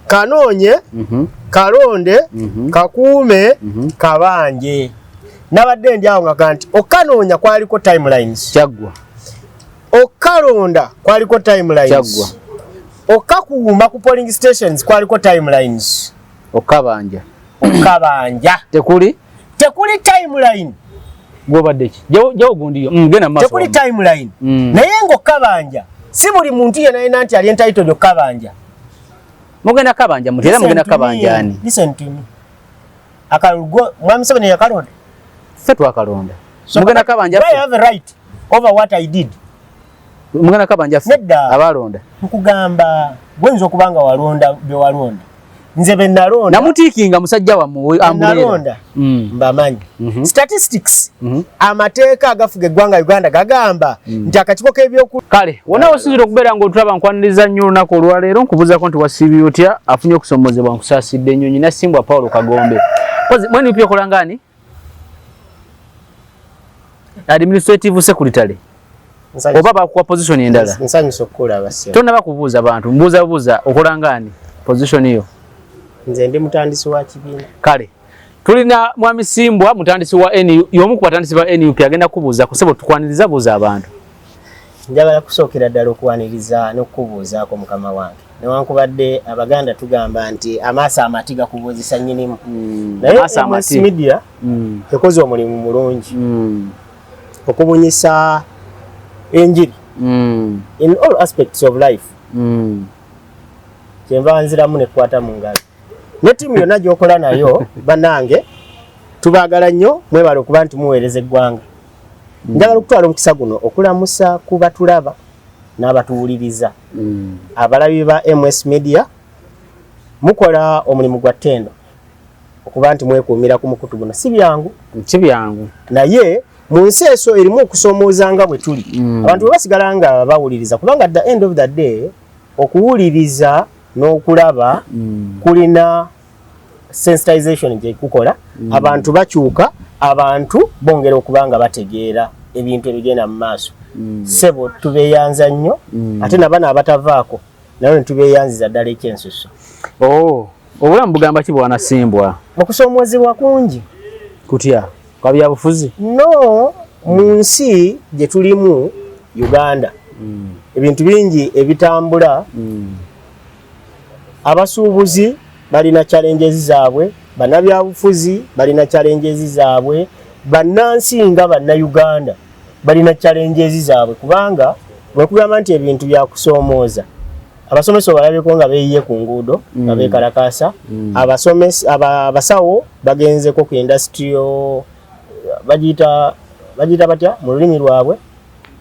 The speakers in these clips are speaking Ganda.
Kanoonye, kalonde, kakuume, kabanje. Nabadde ndi awo nga ga nti okanoonya kwaliko timelines. Kyaggwa. Okalonda kwaliko timelines. Kyaggwa. Okakuuma ku polling stations kwaliko timelines. Okabanja. Okabanja. Tekuli. Tekuli timeline. Gwobadde ki? Jawo gundiyo. Genda maaso. Tekuli timeline. Naye ng'okabanja si buli muntu yenna yena nti ali entitled okabanja. Mugenda kabanja muti era mugenda kabanja ani? Listen to me. Akalulu Mwami Museveni yakalonda. Ffe twakalonda. So mugenda kabanja. I have a right over what I did. Mugenda kabanja ffe. Nedda. Abalonda. Nkugamba gwenza okuba nga walonda bye walonda. Nze be nalonda. Namutiikinga musajja wammwe ambuleera. Nalonda. Mbamanyi. Statistics. Amateeka agafuga eggwanga Uganda gagamba nti akakiiko k'ebyoku Kale, wonna wasinzira okubeera ng'otulaba, nkwaniriza nnyo olunaku olwaleero. Nkubuuzaako nti wasiibye otya? Afunye okusomozebwa, nkusaasidde nnyo. Nyina Simbwa Paulo Kagombe. Pozi, mwene NUP okola ngani? Administrative secretary. Oba bakuwa position endala? Nsanyusa okukulaba, ssebo. Tonnaba kubuuza bantu, mbuuza buuza, okola ngani? Position yo? Nze ndi mutandisi wa kibiina. Kale. Tulina Mwami Simbwa, mutandisi wa NU, y'omu ku batandisi ba NUP, agenda kubuuza ku ssebo. Tukwaniriza, buuza abantu. Njagala kusookera ddala okwaniriza n'okukubuuzaako, mukama wange. Newankubadde Abaganda tugamba nti amaaso amati gakubuuzisa nnyinimu. Naye Amaaso MS amati. Media ekoze omulimu mulungi okubunyisa enjiri in all aspects of life. Kyenva nziramu nekwata mu ngalo ne ttiimu yonna gy'okola nayo. Bannange, tubaagala nnyo, mwebale okuba nti muweereza eggwanga. Njagala okutwala omukisa guno okulamusa ku batulaba n'abatuwuliriza. Abalabi ba MS Media, mukola omulimu gwa ttendo okuba nti mwekuumira ku mukutu guno. Si byangu. Si byangu. Naye mu nsi eso erimu okusoomooza nga bwe tuli, abantu bwe basigala nga bawuliriza, kubanga at the end of the day okuwuliriza n'okulaba kulina sensitization gye kukola. Abantu bakyuka, abantu bongera okuba nga bategeera ebintu ebigenda mu maaso. Ssebo, tubeeyanza nnyo, ate nabano abatavaako nayo ne tubeeyanziza ddala ekyensusso. Oh, obulamu bugamba ki, bwana Simbwa? Okusoomoozebwa kungi. Kutya kwa byabufuzi? No, mu nsi gye tulimu, Uganda, ebintu bingi ebitambula. Abasuubuzi balina challenges zaabwe, bannabyabufuzi balina challenges zaabwe, bannansi nga Bannayuganda balina challenges zaabwe, kubanga bwekugamba nti ebintu byakusoomooza, abasomesa obalabyeko nga beeyiye ku nguudo nga beekalakaasa, abasawo bagenzeko ku industrial, bagiyita batya mu lulimi lwabwe,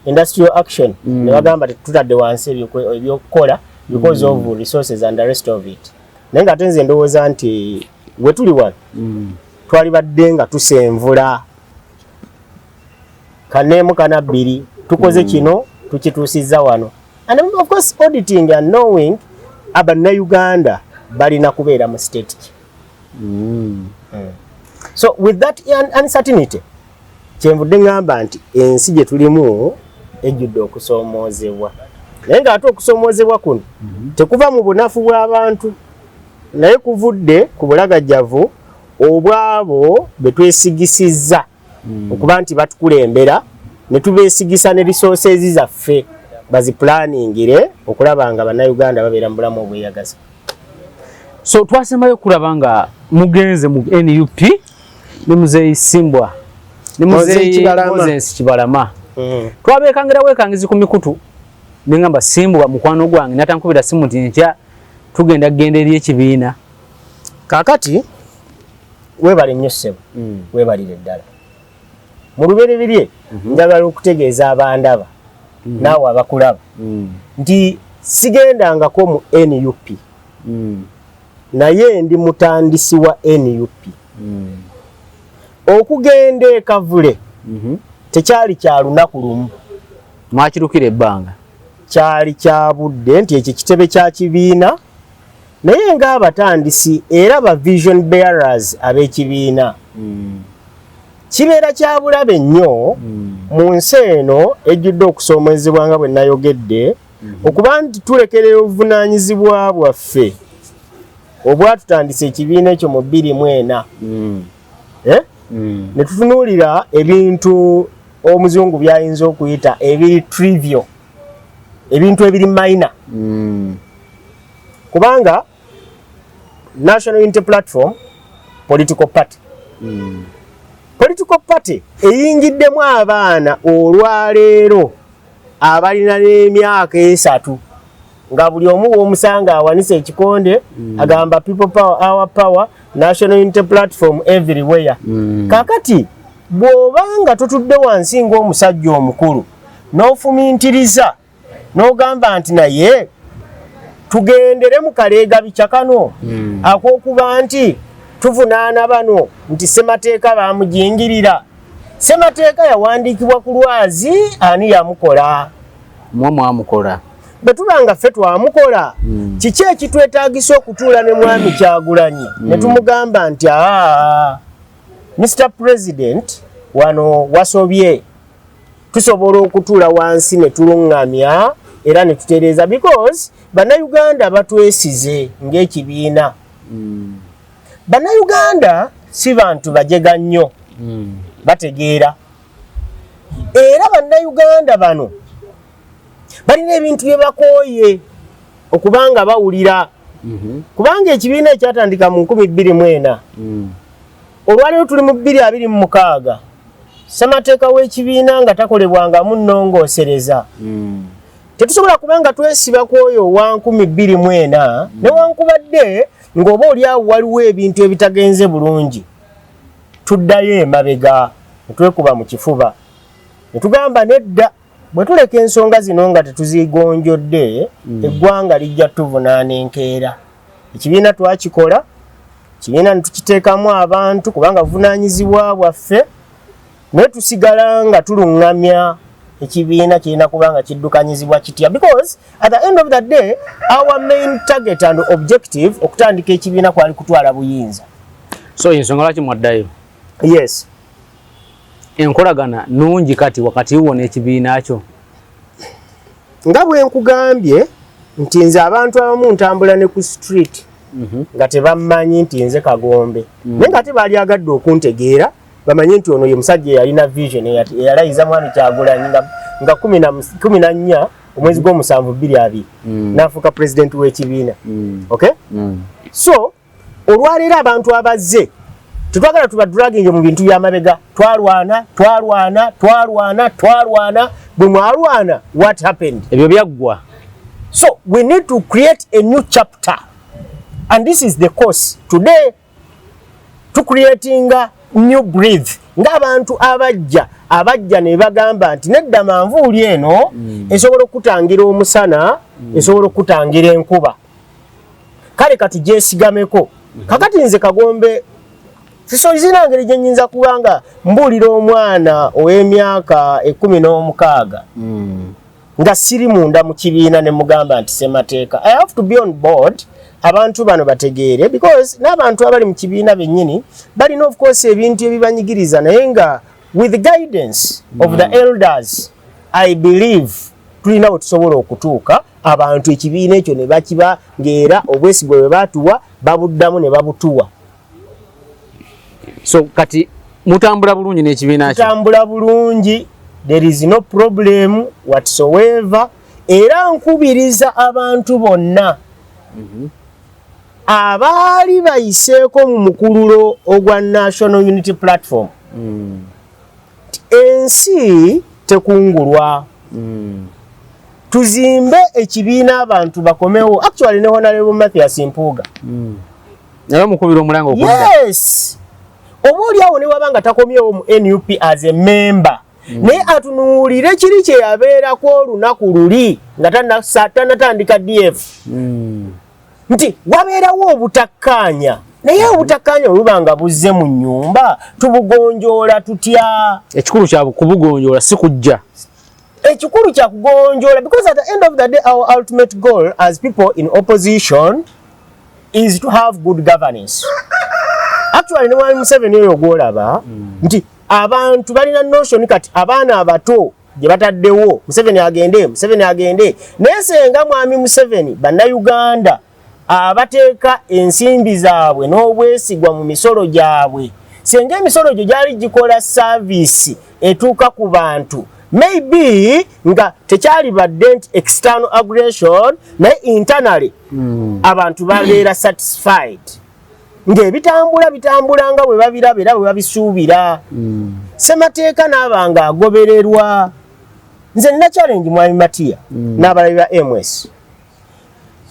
industrial action, ne bagamba tetutadde wansi ebyokukola because of resources and the rest of it. Naye ng'ate nze ndowooza nti we tuli wano twalibadde nga tusenvula kaneemu kana bbiri, tukoze kino, tukituusizza wano, and of course auditing and knowing Abannayuganda balina kubeera mu state ki. So with that uncertainty, kyenvudde ŋŋamba nti ensi gye tulimu ejjudde okusoomoozebwa, naye ng'ate okusoomoozebwa kuno tekuva mu bunafu bw'abantu, naye kuvudde ku bulagajjavu obwabo be twesigisizza okuba nti batukulembera, ne tubeesigisa ne resources zaffe baziplaningire okulaba nga Bannayuganda babeera mu bulamu obweyagaza. So twasembayo okulaba nga mugenze mu NUP ne Muzeeyi Simbwa ne Muzeeyi Muzeeyi Kibalama. Moses Kibalama. Twabekangira bwekangizi ku mikutu, nengamba Simbwa mukwano gwange natankubira simu nti nkya tugenda kugenda eri ekibiina. Kaakati weebale nnyo, ssebo, weebalire ddala. Mu lubereberye njagala okutegeeza abandaba naawe abakulaba nti sigendangako mu NUP, naye ndi mutandisi wa NUP. Okugenda e Kavule tekyali kya lunaku lumu. Mwakirukira ebbanga. Kyali kya budde nti ekyo kitebe kya kibiina, naye ng'abatandisi era ba vision bearers ab'ekibiina, kibeera kya bulabe nnyo mu nsi eno ejjudde okusoomozebwa nga bwe nayogedde, okuba nti tulekerera obuvunaanyizibwa bwaffe. Obwatutandisa ekibiina ekyo mu 2004, eh? Ne tutunuulira ebintu omuzungu byayinza okuyita ebiri trivial, ebintu ebiri minor, kubanga National Unity Platform political party, political party eyingiddemu abaana olwaleero abalina n'emyaka 3, nga buli omu w'omusanga awanisa ekikonde, agamba, "People power, our power, National Unity Platform everywhere." Kakati bw'obanga totudde wansi ng'omusajja omukulu n'ofumintiriza n'ogamba nti naye tugendere mu kaleega bikya kano ak'okuba nti tuvunaana bano nti ssemateeka bamujingirira. Ssemateeka yawandiikibwa ku lwazi, ani yamukola? Mwe mwamukola. Bwe tuba nga ffe twamukola, kiki ekitwetaagisa okutuula ne Mwami Kyagulanyi ne tumugamba nti, "Aa, Mr President, wano wasobye"? Tusobola okutuula wansi ne tuluŋŋamya era ne tutereeza, because Bannayuganda batwesize ng'ekibiina. Bannayuganda si bantu bajega nnyo, bategeera. Era Bannayuganda bano balina ebintu bye bakooye okubanga bawulira, kubanga ekibiina ekyatandika mu 2004, olwaleero tuli mu 2026, ssemateeka w'ekibiina nga takolebwangamu nnongoosereza. Tetusobola kubanga twesiba ku oyo owa 2004, newankubadde ng'oba oli awo waliwo ebintu ebitagenze bulungi. Tuddayo emabega ne twekuba mu kifuba ne tugamba, nedda, bwe tuleka ensonga zino nga tetuzigonjodde, eggwanga lijja tuvunaana enkeera. Ekibiina twakikola, ekibiina ne tukiteekamu abantu kubanga buvunaanyizibwa bwaffe, naye tusigala nga tuluŋŋamya ekibiina kirina kuba nga kiddukanyizibwa kitya, because at the end of the day our main target and objective okutandika ekibiina kwali kutwala buyinza. So ensonga lwaki mwaddayo? Yes. Enkolagana nungi kati wakati wo n'ekibiina kyo? Nga bwe nkugambye nti nze abantu abamu ntambula ne ku street nga tebammanyi nti nze Kagombe, naye nga ate baali agadde okuntegeera, bamanye nti ono ye musajja eyalina vision, eyalayiza Mwami Kyagulanyi nga 14 omwezi gw'omusanvu 2020, n'afuuka pulezidenti w'ekibiina. Okay, so olwaleero abantu abazze tetwagala tubadraginge mu bintu by'amabega. Twalwana, twalwana, twalwana, twalwana. Bwe mwalwana, what happened? Ebyo byaggwa. So we need to create a new chapter, and this is the course today to creating a new breath, ng'abantu abajja ne bagamba nti nedda, manvuuli eno esobola okutangira omusana, esobola okutangira enkuba, kale katugyesigameko. Kakati nze Kagombe sisozina ngeri gye nnyinza kuba nga mbuulira omwana ow'emyaka 16 nga siri munda mu kibiina ne mugamba nti semateeka. I have to be on board, abantu bano bategeere, because n'abantu abali mu kibiina bennyini balina of course ebintu ebibanyigiriza, naye nga with the guidance of the elders, I believe tulina we tusobola okutuuka, abantu ekibiina ekyo ne bakiba ng'era obwesigwa bwe baatuwa babuddamu ne babutuwa. So kati mutambula bulungi n'ekibiina kyo? Tutambula bulungi, there is no problem whatsoever. Era nkubiriza abantu bonna abaali bayiseeko mu mukululo ogwa National Unity Platform, ensi tekungulwa. Tuzimbe ekibiina, abantu bakomewo. Actually ne Honorable Mathias Mpuuga, naye omukubira omulanga okudda? Yes, oba oli awo ne waba nga takomyewo mu NUP as a member, naye atunuulire kiri kye yabeerako olunaku luli nga tannatandika DF, nti wabeerawo obutakkaanya, naye obutakkaanya bwe buba nga buzze mu nnyumba, tubugonjoola tutya? Ekikulu kya kubugonjoola, si kujja. Ekikulu kya kugonjoola, because at the end of the day our ultimate goal as people in opposition is to have good governance. Actually ne Mwami Museveni oyo gwolaba nti abantu balina notion, kati abaana abato gye bataddewo, Museveni agende, Museveni agende, naye senga Mwami Museveni, Bannayuganda Abateeka ensimbi zaabwe n'obwesigwa mu misolo gyabwe, senga emisolo gyo gyali gikola service etuuka ku bantu, maybe nga tekyali badde nti external aggression, naye internally abantu babeera satisfied ng'ebitambula bitambula nga bwe babiraba era bwe babisuubira. Ssemateeka n'aba nga agobererwa. Nze nina challenge, Mwami Matiya n'abalabi ba MS,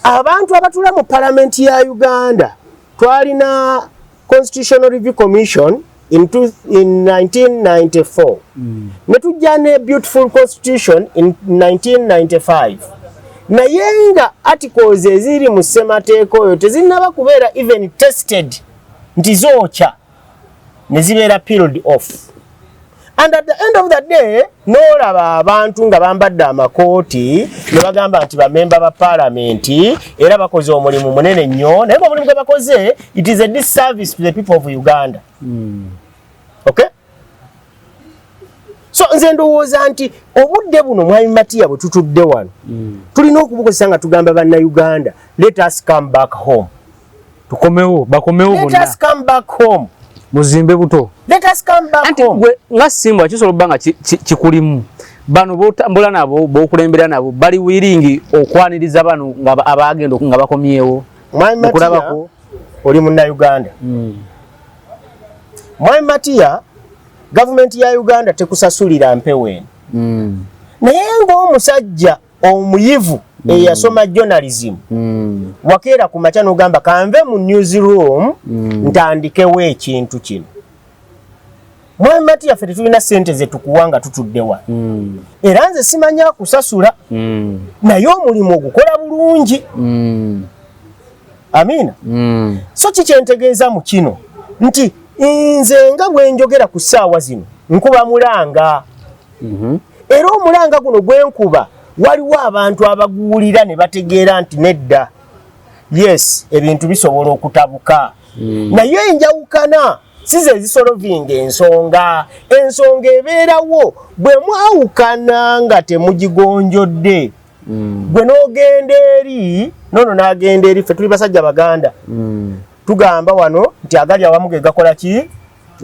abantu abatula mu Palamenti ya Uganda. Twalina Constitutional Review Commission in 1994, ne tujja ne beautiful constitution in 1995, naye nga articles eziri mu ssemateeka oyo tezinnaba kubeera even tested nti zookya, ne zibeera peeled off. And at the end of the day, n'olaba abantu nga bambadde amakooti ne bagamba nti bamemba ba Paalamenti era bakoze omulimu munene nnyo, naye nga omulimu gwe bakoze, it is a disservice to the people of Uganda. Okay, so nze ndowooza nti obudde buno, Mwami Matiya, bwe tutudde wano, tulina okubukozesa nga tugamba Bannayuganda, let us come back home. Tukomewo, bakomewo. Let bonna us come back home. Muzimbe buto. Let us come back Anti home. gwe nga Simbwa, kisobola okuba nga kikulimu bano botambula nabo, bokulembera nabo, bali willing okwaniriza bano nga abagenda nga bakomyewo? Mwami Matiya, Okulabako. oli Munnayuganda. Mwami Matiya, gavumenti ya Uganda tekusasulira mpewo eno, naye ng'omusajja omuyivu eyasoma journalism, wakeera ku makya n'ogamba, kanve mu newsroom ntandikewo ekintu kino. Mwami Matiya, ffe tetulina ssente zetukuwa nga tutuddewa, era nze simanya kusasula, naye omulimu ogukola bulungi. Amiina. So kikyentegeeza mu kino nti nze nga bwe njogera ku ssaawa zino, nkuba mulanga, era omulanga guno gwenkuba waliwo abantu abaguwulira ne bategeera nti nedda, yes, ebintu bisobola okutabuka, naye enjawukana si ze zisolovinga ensonga. Ensonga ebeerawo bwe mwawukana nga temugigonjodde, gwe n'ogenda eri, nono n'agenda eri. Ffe tuli basajja Baganda, tugamba wano nti agali awamu ge gakola ki?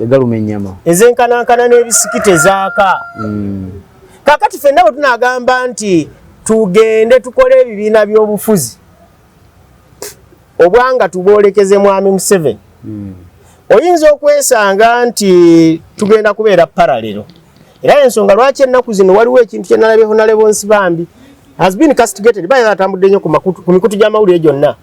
Egaluma ennyama. Ezenkanankana n'ebisikiti ezaaka. Kakati ffenna bwe tunagamba nti tugende tukole ebibiina by'obufuzi obwanga tuboolekeze Mwami Museveni, oyinza okwesanga nti tugenda kubeera parallel. Era ensonga lwaki ennaku zino waliwo ekintu kyenalabye, Honorable Nsibambi has been castigated, baye atambudde nnyo ku mikutu gy'amawulire gyonna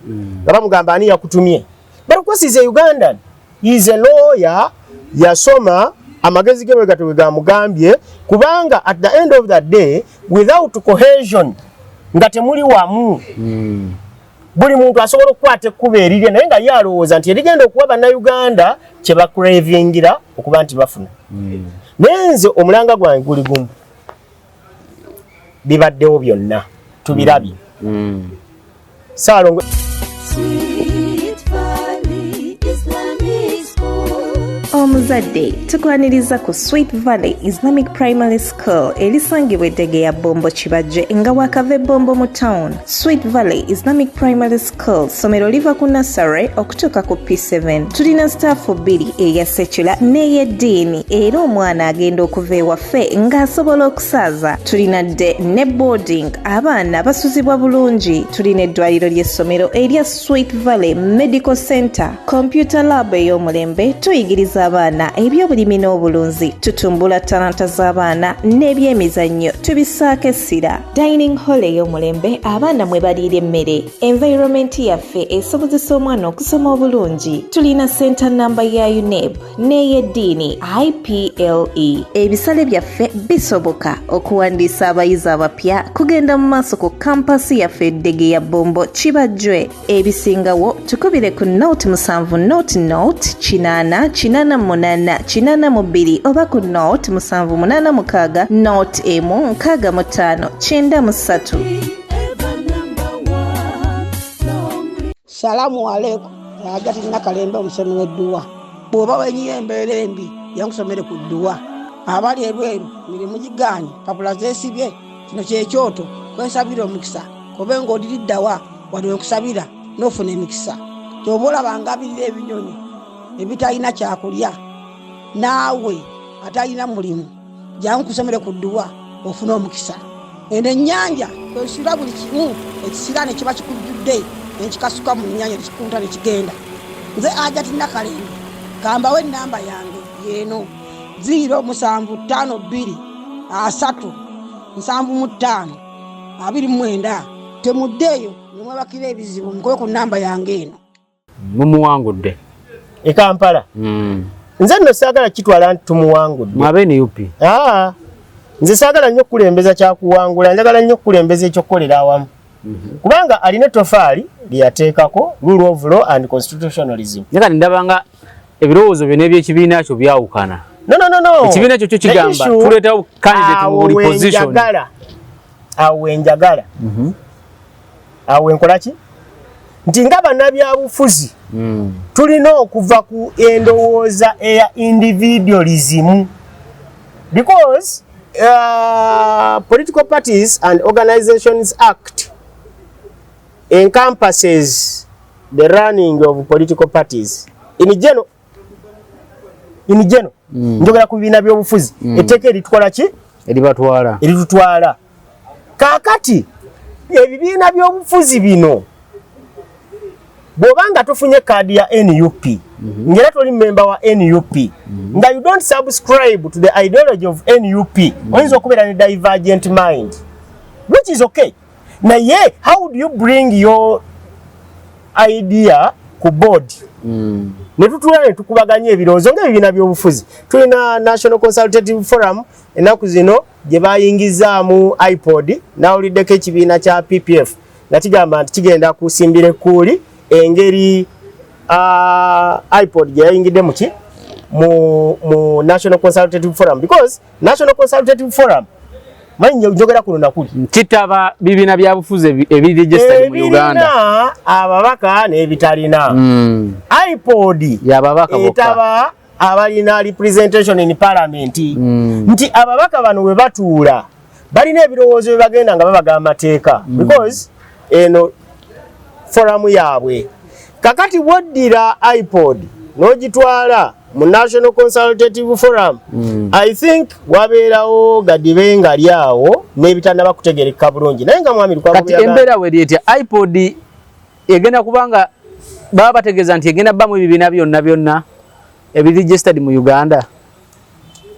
nga bamugamba ani yakutumye. But of course he's a Ugandan, he is a lawyer, yasoma, amagezi ge bwe gatyo bwe gamugambye, kubanga at the end of the day, without cohesion, nga temuli wamu, buli muntu asobola okukwata ekkubo erirye, naye nga ye alowooza nti erigenda okuwa Bannayuganda kye bacravingira okuba nti bafuna. Naye nze omulanga gwange guli gumu: bibaddewo byonna tubirabye. Saalongo. Sweet Valley Islamic School. Omuzadde, tukwaniriza ku Sweet Valley Islamic Primary School erisangibwa eddege ya Bombo Kibajje, nga wakava Ebombo mu town. Sweet Valley Islamic Primary School ssomero liva ku nursery okutuuka ku P7. Tulina staff bbiri, eya secular n'ey'eddiini, era omwana agenda okuva ewaffe ng'asobola okusaaza. Tulina day ne boarding, abaana basuzibwa bulungi. Tulina eddwaliro ly'essomero erya Sweet Valley Medical Center, computer lab ey'omulembe. Tuyigiriza abaana ebyobulimi n'obulunzi, tutumbula talanta z'abaana, n'ebyemizannyo tubissaako essira. Dining hall ey'omulembe abaana mwe baliira emmere. Environment yaffe esobozesa omwana okusoma obulungi. Tulina center namba ya UNEB n'ey'eddiini IPLE. Ebisale byaffe bisoboka. Okuwandiisa abayizi abapya kugenda mu maaso ku campus yaffe eddege ya Bombo Kibajjwe. Ebisingawo tukubire ku 07 00 80 88 82 oba ku 0786 01 65 93. Ever number one. Long Salaamu aleikum. Agati Nakalembe, omusomi w'edduwa. Bw'oba wenyiye embeera embi, yankusomere ku dduwa. Abali ebweru, mirimu gigaanye, papula zeesibye, kino kyekyoto kwensabira omukisa. Kobe ng'oliriddawa wali wenkusabira. N'ofuna emikisa. Kyoba olaba ngabirira ebinyonyi ebitalina kyakulya, naawe atalina mulimu jangu kusomere ku dduwa ofune omukisa. Eno ennyanja kwesula buli kimu, ekisiraani kiba kikujjudde nekikasuka mu nnyanja nekikunta nekigenda. Nze Ajati Nakalembe, kambawo enamba yange yeeno 0752 3 75 29. Temuddeeyo nemwebakira ebizibu, mukube ku namba yange eno. Mumuwangudde e Kampala. Nze nno saagala kitwala nti tumuwangudde. Mwabe NUP. Aa, nze saagala nnyo okukulembeza kyakuwangula, njagala nnyo okukulembeza ekyokukolera awamu, kubanga alina ettofaali lye yateekako, rule of law and constitutionalism. Naye kati ndabanga ebirowoozo byo n'ebyekibiina kyo byawukana. No, no, no, no. Ekibiina ekyo kyo kigamba tuleetawo candidate mu buli position. Wenjagala, awo wenjagala, awo wenkola ki nti nga bannabyabufuzi tulina okuva ku endowooza eya individualism, because Political Parties and Organizations Act encompasses the running of political parties in general. In general, njogera ku bibiina by'obufuzi, etteeka eritukola ki? Eribatwala. Eritutwala. Kaakati ebibiina by'obufuzi bino, bw'oba nga tofunye kaadi ya NUP, ng'era toli memba wa NUP, nga you don't subscribe to the ideology of NUP, oyinza okubeera ne divergent mind, which is okay. Naye how do you bring your idea ku board ne tutuula ne tukubaganya ebirowoozo ng'ebibiina by'obufuzi? Tulina National Consultative Forum ennaku zino gye bayingizaamu IPOD. Nawuliddeko ekibiina kya PPF nga kigamba nti kigenda kusimbira ekkuuli engeri IPOD gye yayingidde muki mu National Consultative Forum, because National Consultative Forum, manyi njogera kuno nakuli, kitaba bibiina bya bufuzi ebiri registered mu Uganda. Ebirina ababaka n'ebitalina. IPOD Yababaka bokka. Etaba abalina representation in parliament, nti ababaka bano bwe batuula balina ebirowoozo bye bagenda nga babaga amateeka, because eno forum yaabwe. Kakati bwoddira IPOD n'ogitwala mu National Consultative Forum, I think wabeerawo gadibe nga lyawo n'ebitannaba kutegerekeka bulungi, naye nga mwami Lukwago Kati bwe yagambye- embeera weri etya? IPOD egenda kubanga baba bategeeza nti egenda bbamu ebibiina byonna byonna ebiri registered mu Uganda?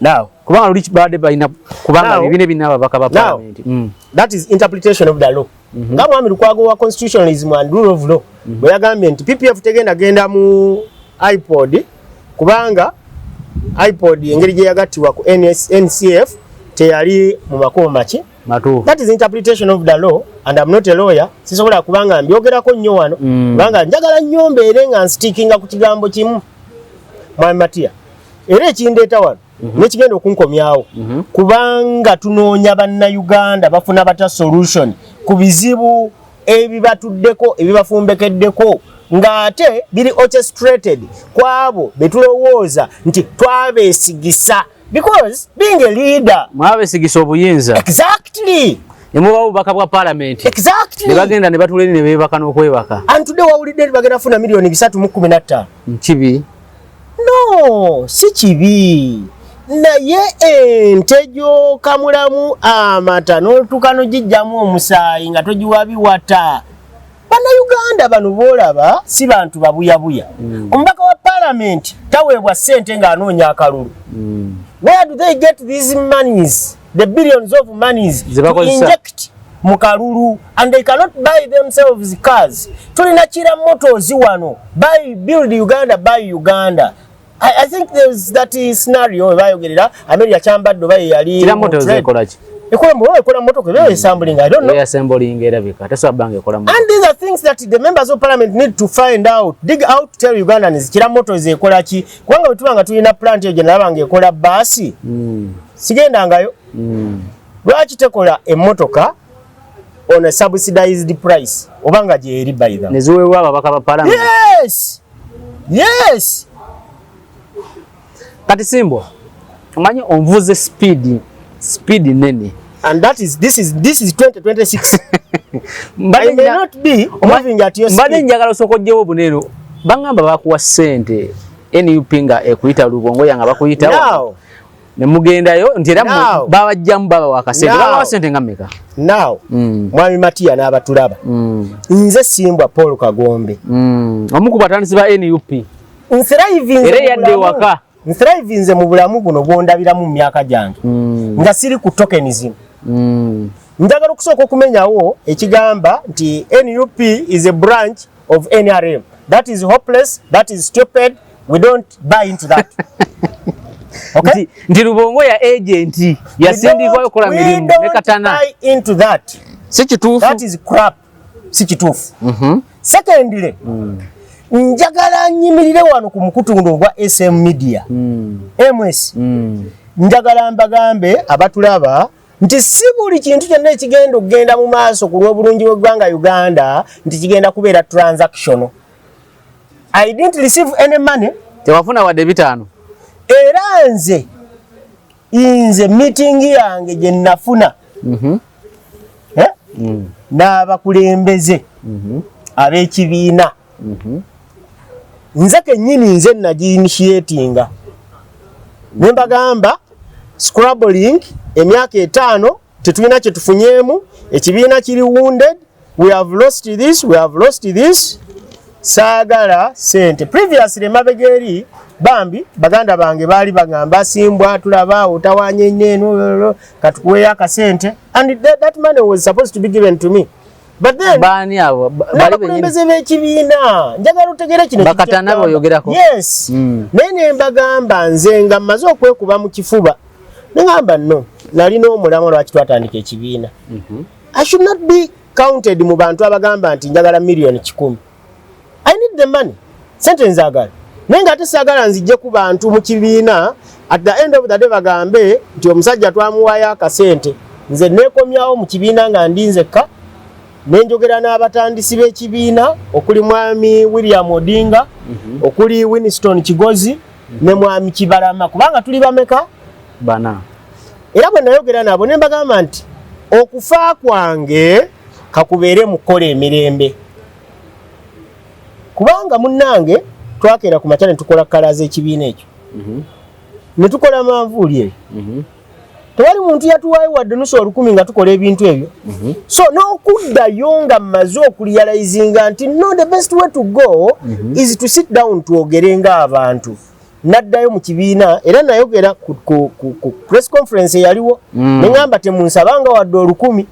Now, kubanga luli babadde balina kubanga ebibiina ebirina ababaka ba Now, parliament. That is interpretation of the law. Nga mwami Lukwago wa constitutionalism and rule of law bwe yagambye nti PPF tegenda genda mu IPOD, kubanga IPOD engeri gye yagattibwa ku NS, NCF teyali mu makubo maki? Matuufu. That is interpretation of the law, and I'm not a lawyer, sisobola kubanga mbyogerako nnyo wano, kubanga njagala nnyo mbeere nga nstickinga ku kigambo kimu, mwami Matiya. Era ekindeeta wano nekigenda okunkomyawo, kubanga tunoonya bannayuganda bafuna bata solution ku bizibu ebibatuddeko, ebibafumbekeddeko, ng'ate biri orchestrated ku abo betulowooza nti twabeesigisa, because being a leader Mwabesigisa obuyinza ne mubawa obubaka bwa parliament, ne bagenda ne batula eri ne beebaka n'okwebaka. And today wawulidde nti bagenda kufuna miliyoni 315. Kibi? No, si kibi, naye ente gy'okamulamu amata n'otuuka n'ogijjamu omusaayi nga togiwa biwata. Bannayuganda bano boolaba si bantu babuyabuya. Omubaka wa paalamenti taweebwa ssente ng'anoonya akalulu. Where do they get these monies, the billions of monies Ze to bakozesa? inject mu kalulu? And they cannot buy themselves cars. Tulina Kira Motors wano, buy, build Uganda, buy Uganda. I think there's that scenario we bayogerera Amelia Kyambadde oba ye yali Kira mu Motors trade. ekola ki? Ekola mu, ekola motoka eba assembling, I don't know. Assembling erabika tesobola bbanga ekola motoka. And these are things that the members of parliament need to find out, dig out, tell Ugandans Kira Motors ekola ki, kubanga bwe tuba nga tulina plant eyo gye nalaba nga ekola baasi, sigendangayo. Lwaki tekola emmotoka on a subsidized price, oba nga gyeri by them? Ne ziweebwa ababaka ba parliament. Yes. Kati Simbwa, omanyi onvuze speed, speed nene. And that is this is this is 2026. I may not be moving at your Mbadde speed. njagala osooka oggyewo buneeno. Baŋŋamba bakuwa ssente NUP nga ekuyita Lubongoya nga bakuyita Now, ne mugendayo nti era Now. babajjamu babawa akasente. Now. Babawa ssente nga mmeka? Now, Mwami Matiya n'abatulaba. Nze Simbwa Paul Kagombe. Omu ku batandisi ba NUP. Nthrivinze Era mu eyadde bulamu- ewaka. Nthrivinze mu bulamu buno bw'ondabiramu mu myaka gyange. Nga siri ku tokenism. Njagala okusooka okumenyawo ekigamba nti NUP is a branch of NRM. That is hopeless, that is stupid. We don't buy into that. Okay? Nti Lubongoya agent yasindikwayo okukola We mirimu don't ne Katana. buy into that. Si kituufu. That is crap. Si kituufu. Secondly, njagala nnyimirire wano ku mukutu guno ogwa SM Media. MS. Njagala mbagambe abatulaba nti si buli kintu kyonna ekigenda okugenda mu maaso ku lw'obulungi bw'eggwanga Uganda nti kigenda kubeera transactional. I didn't receive any money. Tewafuna wadde 5. Era nze meeting yange gye nafuna n'abakulembeze ab'ekibiina, nze kennyini nze nagiinitiatinga ne mbagamba scrabbling emyaka 5 tetulina kye tufunyeemu, ekibiina kiri wounded, we have lost this, we have lost this, saagala sente. Previously emabega eri bambi baganda bange baali bagamba Simbwa tulaba otawanya nnyo eno, katukuweeyo akasente, and that money was supposed to be given to me, but then Baani abo? Bali bennyini. N'abakulembeze b'ekibiina, njagala otegere kino. Bakatana boyogerako. Yes. Naye ne mbagamba nze nga mmaze okwekuba mu kifuba ne ngamba nno nalina omulamwa lwaki twatandika ekibiina. I should not be counted mu bantu abagamba nti njagala miliyoni 100. I need the money, sente nzaagala, naye ng'ate saagala nzijje ku bantu mu kibiina at the end of the day bagambe nti omusajja twamuwaayo akasente. Nze neekomyawo mu kibiina nga ndi nzekka nenjogera n'abatandisi b'ekibiina okuli Mwami William Odinga, okuli Winston Kigozi ne Mwami Kibalama, kubanga tuli bameka? Bana. Era bwe nayogera nabo ne mbagamba nti okufa kwange kakubeere mu kukola emirembe, kubanga munnange twakeera ku makya ne tukola colour z'ekibiina ekyo ne tukola manvuuli eyo. Tewali muntu yatuwaayo wadde nusu olukumi nga tukola ebintu ebyo. So n'okuddayo nga mmaze okurealizinga nti no, the best way to go is to sit down twogere ng'abantu, naddayo mu kibiina era nayogera ku press conference eyaliwo ne ŋŋamba temunsabanga wadde olukumi,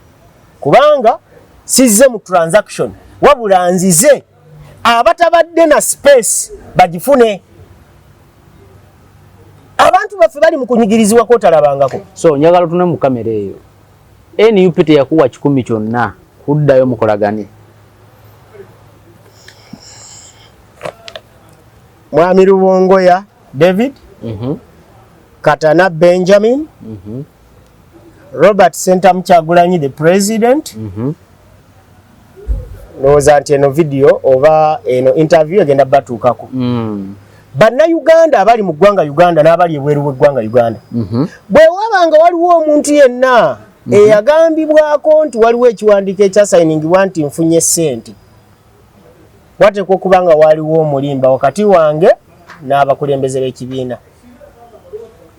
kubanga sizze mu transaction, wabula nzize abatabadde na space bagifune. Abantu baffe bali mu kunyigirizibwako otalabangako. So njagala otune mu kamera eyo. NUP teyakuwa 100 kyonna kuddayo mukolagane? Mwami Lubongoya David, Katana Benjamin, Robert Sentamu Kyagulanyi the president, ndowooza nti eno video oba eno interview egenda batuukako. Bannayuganda abali mu ggwanga Uganda n'abali ebweru w'eggwanga Uganda, bwe waba nga waliwo omuntu yenna eyagambibwako nti waliwo ekiwandiiko ekyasayiningibwa nti nfunye ssente, wateekwa okuba nga waliwo omulimba wakati wange n'abakulembeze b'ekibiina.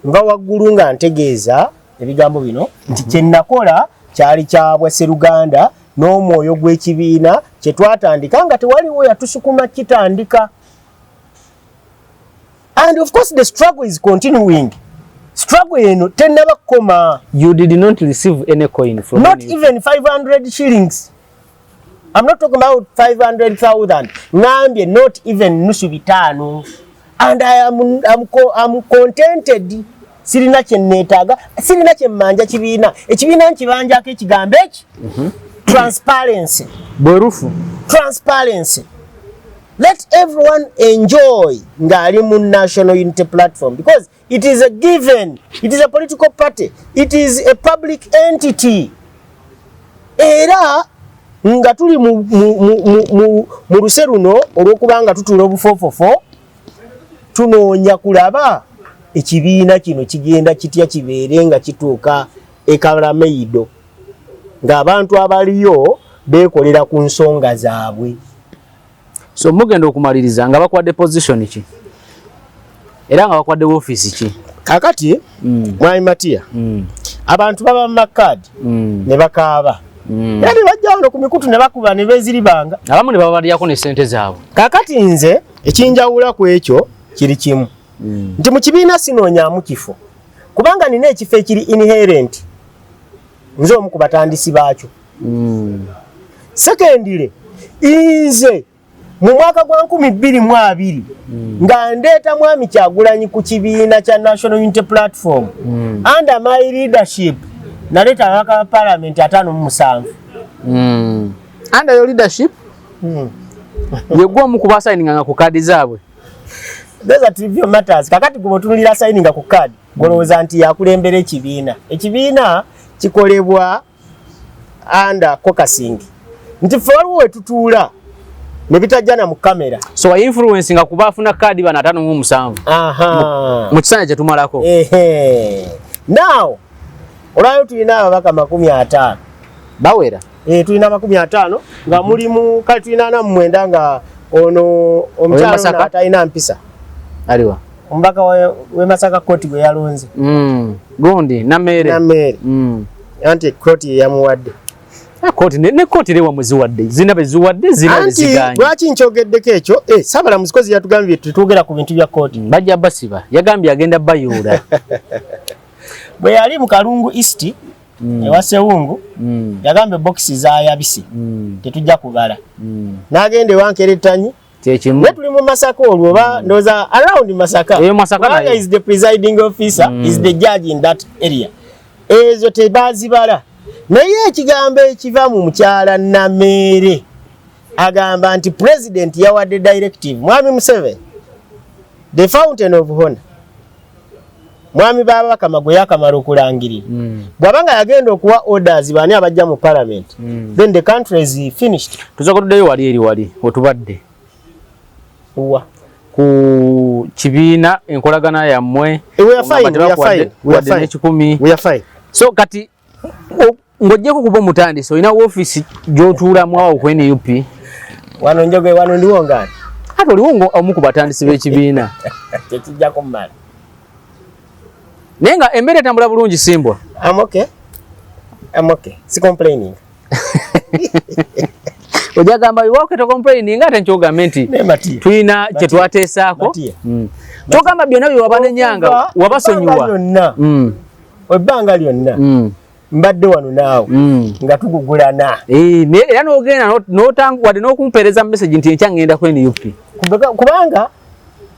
Nva waggulu nga ntegeeza ebigambo bino nti kye nakola kyali kya bwaseruganda n'omwoyo gw'ekibiina kye twatandika nga tewaliwo yatusukuma kitandika. And of course the struggle is continuing. Struggle eno tennaba kukoma. You did not receive any coin from Not NUP. even 500 shillings. I'm not talking about 500,000. Ngambye not even nusu 500, and I'm contented. Sirina kye neetaaga, sirina kye mmanja kibiina. Ekibiina nkibanjako ekigambo eki transparency. Bwerufu. Transparency. Let everyone enjoy ng'ali mu National Unity Platform, because it is a given, it is a political party, it is a public entity. Era nga tuli mu luse luno olw'okubanga tutuula obufoofofo, tunoonya kulaba ekibiina kino kigenda kitya kibeere nga kituuka e Kalameido, ng'abantu abaliyo beekolera ku nsonga zaabwe. So mugenda okumaliriza nga bakuwadde position ki era nga bakuwadde ofiisi ki? Kakati mwami Matiya, abantu baba mu makaadi ne bakaaba era ne bajja wano ku mikutu ne bakuba ne beeziribanga. Abamu ne babalyako ne ssente zaabwe. Kakati nze ekinjawula ku ekyo kiri kimu, nti mu kibiina sinoonyaamu kifo, kubanga nina ekifo ekiri inherent, nze omu ku batandisi baakyo. Secondly, nze mu mwaka gwa 2020 nga ndeeta mwami Kyagulanyi ku kibiina kya National Unity Platform, under my leadership naleeta ababaka ba parliament 57. Under your leadership? Yegwe omu ku basayininganga ku kaadi zaabwe. Those are trivial matters. Kakati gwe otunulira signinga ku card, golowooza nti yakulembera ekibiina. Ekibiina kikolebwa under caucusing, nti ffe waliwo wetutuula ne bitajjana mu kamera. So wa influence nga kuba afuna kaadi bano 57 mu kisanja kyetumalako. Ehe. Now olwayo tulina ababaka 50. Bawera. Tulina 50 nga mulimu kale tulina 49 nga ono omukyalo Masaka? ono atalina mpisa. Aliwa? Omubaka we Masaka kooti gwe yalonze. Gundi Nameere. Nameere. Anti kooti ye yamuwadde. Kooti ne kooti rewa muziwadde, zina beziwadde, zina Anti beziganye. lwaki nkyogeddeko ekyo? Ssaabalamuzi kozi yatugambye tetwogera ku bintu bya kooti. Bajja basiba, yagambye agenda bayuula. Bwe yali mu Kalungu East ewa Sewungu, yagambye bokisi zaayabise, tetujja kubala. N'agenda ewa Nkerettanyi. Kyekimu. Naye tuli mu Masaka olwo oba ndowooza around Masaka. Eyo Masaka Kubanga nayo. is the presiding officer, is the judge in that area. Ezo tebazibala. Naye ekigambo ekiva mu mukyala Nameere agamba nti president yawadde directive, Mwami Museveni, the fountain of honor, Mwami Baba Bakama gwe yakamala okulangirira, bw'aba nga yagenda okuwa orders baani abajja mu parliament, then the country is finished. Tusooka tuddeyo wali eri wali wetubadde Wa? Ku kibiina, enkolagana yammwe. We are fine, we are fine, we are fine. N'ekikumi. We are fine. So kati ng'oggyeko kuba omutandisi, olina woofiisi gy'otuulamu awo ku NUP? Wano njoge, wano ndiwo ngaani? Ate oliwo omu ku batandisi b'ekibiina. Tekijja kummala. Naye nga embeera etambula bulungi, Simbwa? I'm okay. I'm okay. Si complaining. Ojagamba iwake to complaining, ate nkyogambe nti Ne Matia. tulina kye twateesaako. Matia. Kyogamba byonna bye wabanenyanga Okuva wabasonyiwa. ebbanga lyonna, ebbanga lyonna mbadde wano naawe nga tugugulana. Naye era n'ogenda wadde n'okumpeereza message nti enkya ngenda ku NUP. Kubanga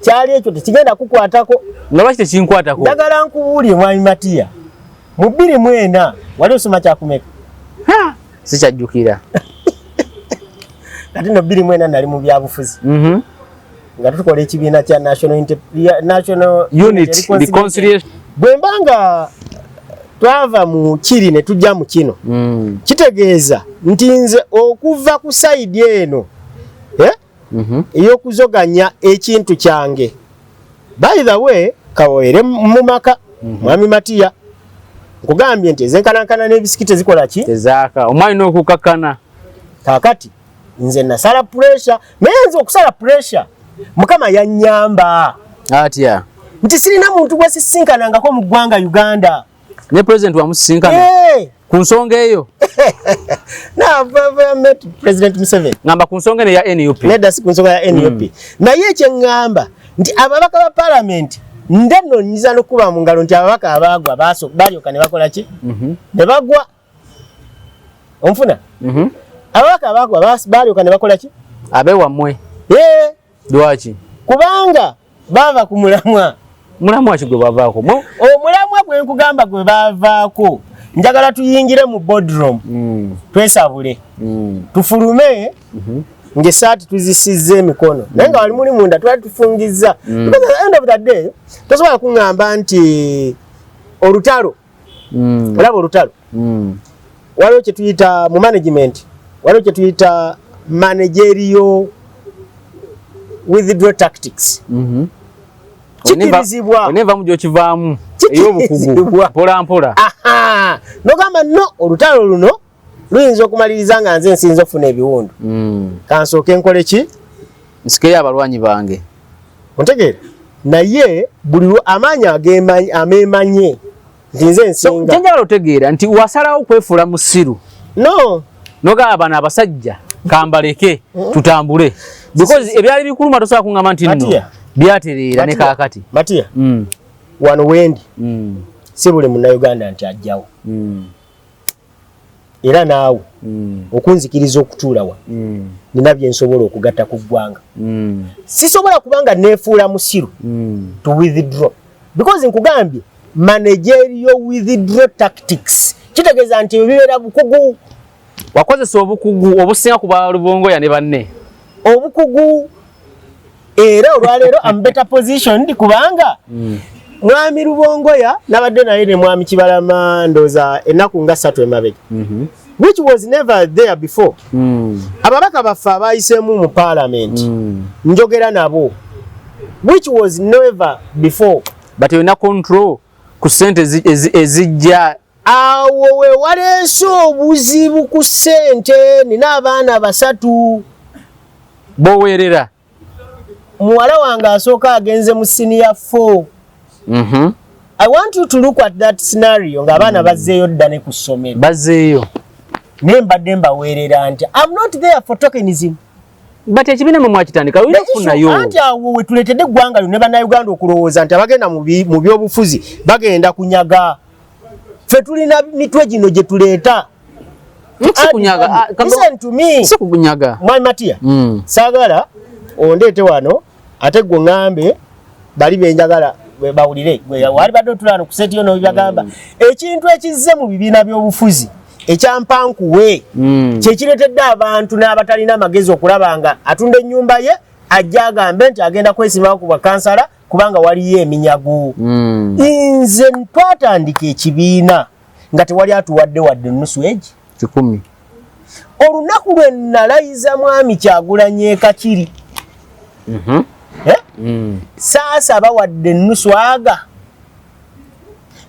kyali ekyo tekigenda kukwatako. Nga lwaki tekinkwatako? Njagala nkubuulire, mwami Matiya, mu 2004 wali osoma kyakumeka? Ha! Sikyajjukira. Ate no 2004 nali mu byabufuzi nga tukola ekibiina kya National Unity Reconciliation. Bwe mba nga twava mu kiri ne tujja mu kino, kitegeeza nti nze okuva ku side eno ey'okuzoganya ekintu kyange, by the way, kawere mu maka, mwami Matiya, nkugambye nti ezenkanankana n'ebisiki tezikola ki? Tezaaka. Omwali n'okukakkana. Kaakati nze nasala pressure, naye nze okusala pressure Mukama yannyamba Atya? nti sirina muntu gwe sisinkanangako mu ggwanga Uganda. Ne president wamusisinkana ku nsonga eyo? Now, I've met President Museveni. Ngamba ku nsonga eno eya NUP. Nedda, si ku nsonga ya NUP. Naye ekyeŋŋamba nti ababaka ba parliament, nde nno nyiza n'okuba mu ngalo nti ababaka abaagwa balyoka ne bakola ki? Ne bagwa. Onfuna? Ababaka abaagwa balyoka ne bakola ki? Abewammwe? Eh. Lwaki? Kubanga baava ku mulamwa. Mulamwa ki gwe bavaako? Omulamwa gwe nkugamba gwe bavaako, njagala tuyingire mu boardroom, twesabule, tufulume ng'essaati tuzisizza emikono, naye nga wali muli munda twali tufungizza. Because at the end of the day tosobola kuŋŋamba nti olutalo, olaba olutalo, waliwo kye tuyita mu management, waliwo kye tuyita managerial withdraw tactics. Kikirizibwa. Oneva mu gyokivaamu ey'obukugu Kikirizibwa. mpola mpola. Aha. Aha, nogamba no, olutalo luno luyinza okumaliriza nga nze nsinza okufuna ebiwundu. Kansooke nkole ki? Nsikeyo abalwanyi bange. Ontegeera? Naye buli amaanyi ameemanye nti nze nsinga. Kyenjagala otegeera nti wasalawo kwefuula musiru. No. Nogamba bano abasajja kambaleke tutambule. Because ebyali bikuluma tosobola kungamba nti nno byatereera ne kaakati. Matia, wano wendi si buli munnayuganda nti ajjawo. Era naawe okunzikiriza okutuula wa nina bye nsobola okugatta ku ggwanga. Sisobola kubanga neefuula musiru to withdraw, because nkugambye managerial withdraw tactics kitegeeza nti bibeera bukugu. Wakozesa obukugu obusinga ku balubongoya ne banne. Obukugu, era olwaleero am better positioned kubanga Mwami Lubongoya nabadde naye ne Mwami Kibalama, ndooza ennaku nga 3 emabega, which was never there before. Ababaka baffe abayiseemu mu parliament njogera nabo, which was never before. But olina control ku ssente ezijja. Awo we waleese obuzibu ku ssente. Nina abaana 3 boweerera. Muwala wange asooka agenze mu senior 4. I want you to look at that scenario ng'abaana bazzeeyo dda ne ku ssomero. Bazzeeyo. Naye mbadde mbaweerera nti I'm not there for tokenism. But ekibiina mwe mwakitandika olina okufunayo. Anti awo we tuleetedde eggwanga lyo ne Bannayuganda okulowooza nti abagenda mu byobufuzi bagenda kunyaga. Ffe tulina mitwe gino gye tuleeta. Sikunyaga. Listen to me. Sikunyaga. Mwami Matia, saagala ondeete wano ate gwe ŋŋambe bali benjagala bawulire. Wali badde otula wano ku seti yo n'obibagamba. Ekintu ekizze mu bibiina by'obufuzi ekyampankuwe kyekireetedde abantu n'abatalina amagezi okulaba nga atunda ennyumba ye ajja agambe nti agenda kwesimbawo ku bwakansala kubanga waliyo eminyago. Nze twatandika ekibiina nga tewali atuwadde wadde nusu egi 10. Olunaku lwe nalayiza Mwami Kyagulanyi e Kakiri, saasaba wadde nusu aga,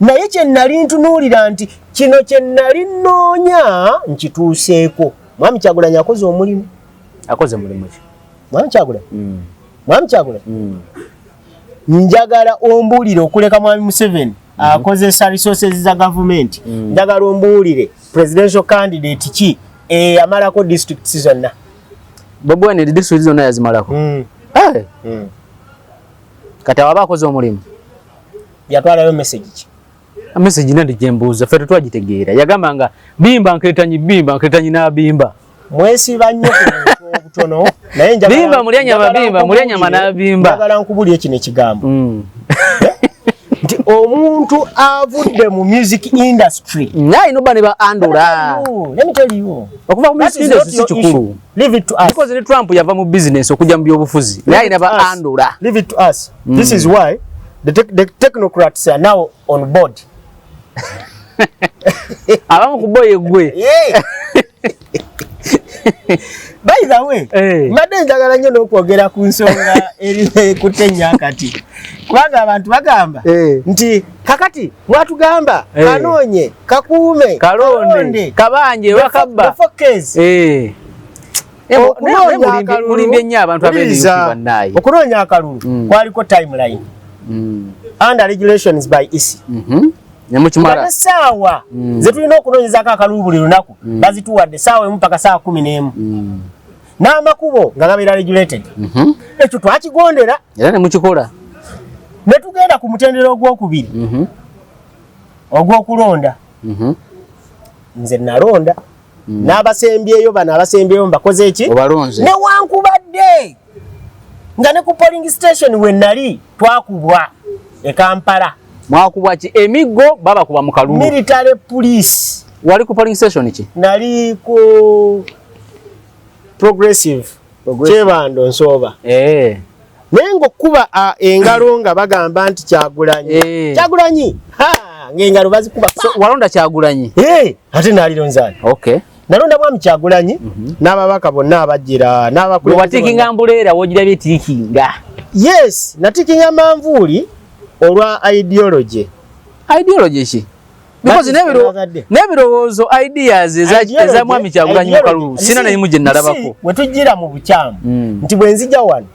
naye kye nali ntunuulira nti kino kye nali nnoonya nkituuseeko. Mwami Kyagulanyi akoze omulimu. Akoze mulimu ki? Mwami Kyagulanyi, Mwami Kyagulanyi, njagala ombuulire, okuleka Mwami Museveni akozesa resources za gavumenti, njagala ombuulire presidential candidate ki eyamalako districts zonna? Bobi Wine district zonna yazimalako. Kati aba akoze omulimu. Yatwalayo message ki? Message nandi gyembuuza, ffe tetwagitegeera. Yagamba nga bimba nketanyi, bimba nketanyi n'abimba. Mwesiba nnyo ku buntu obutono, naye Bimba mulya nyama, bimba mulya nyama n'abimba. Njagala nkubulire kino ekigambo nti omuntu avudde mu music industry Naye alina obba ne ba Andula. Let me tell you. Okuva mu music industry si kikulu. Leave it to us. Because ne Trump yava mu business okujja mu byobufuzi. Naye alina ba Andula. Leave it to us. This is why the technocrats are now on board. Abamu ku boye gwe. Yeah. By the way, mbadde njagala nnyo n'okwogera ku nsonga eri ekutenya kati, kubanga abantu bagamba nti kakati mwatugamba kanoonye kakuume kalonde kabanje wakabba. Mulimbye nnyo abantu ab'enup. Okunoonya akalulu kwaliko timeline under regulations by EC. Nemukimala. Essaawa ze tulina okunoonyezaako akalulu buli lunaku bazituwadde 1 paka 11:00. N'amakubo nga gabeera regulated. Ekyo twakigondera. Era ne mukikola. Ne tugenda ku mutendera ogwokubiri ogw'okulonda. Nze nalonda. N'abasembyeyo bano abasembyeyo mbakoze eki? Obalonze. Newankubadde nga ne ku polling station we nali twakubwa e Kampala. Mwakubwa ki? Emiggo babakuba mu kalulu. Military police. Wali ku polling station ki? Nali ku Progressive. Kyebando Nsooba. Naye ng'okkuba engalo nga bagamba nti Kyagulanyi. Kyagulanyi. Ha, ng'engalo bazikuba. So walonda Kyagulanyi? Ate nalilonzaani. Okay. Nalonda Mwami Kyagulanyi n'ababaka bonna abajjira n'abakulembeze. Watiikinga mbuleera wogirabye tiikinga. Yes, natiikinga manvuuli olwa ideology. Ideology ki? Because n'ebirowoozo, ideas eza mwami Kyagulanyi mu kalulu sina naimu gye nalabako. We tujjira mu bukyamu nti bwe nzija wano,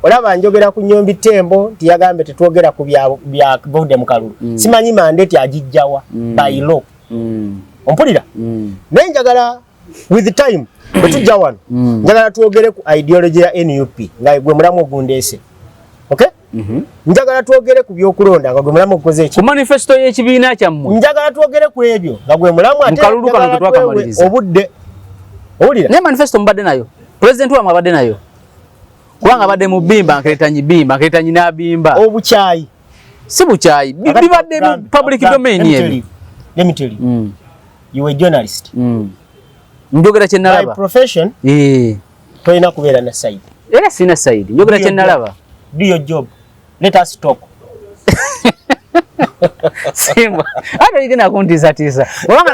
olaba njogera ku Nyombi Tembo nti yagambye tetwogera ku bya buvudde mu kalulu. Simanyi mandate agijjawa by law. Ompulira? Naye njagala with time bwe tujja wano, njagala twogere ku ideology ya NUP nga gwe mulamu ogundeese. Okay? Njagala twogere ku byokulonda nga gwe mulamu ogukoze eki Ku manifesto y'ekibiina kyammwe. Njagala twogere ku ebyo nga gwe mulamu, ate Mu kalulu kano njagala ke twakamaliriza. twewe obudde. Owulira? Naye manifesto mubadde nayo, president wammwe abadde nayo, kubanga abadde mu bimba nkeretanyi, bimba nkeretanyi n'abimba. Obukyayi. Si bukyayi, bibadde mu public domain ebyo. Let me tell you, you were a journalist. Njogera kye By nalaba. profession tolina kubeera na side. Era sina side, njogera Do your kye nalaba. Do your job, let us talk. Simba ate oligenda kuntiisatiisa, obanga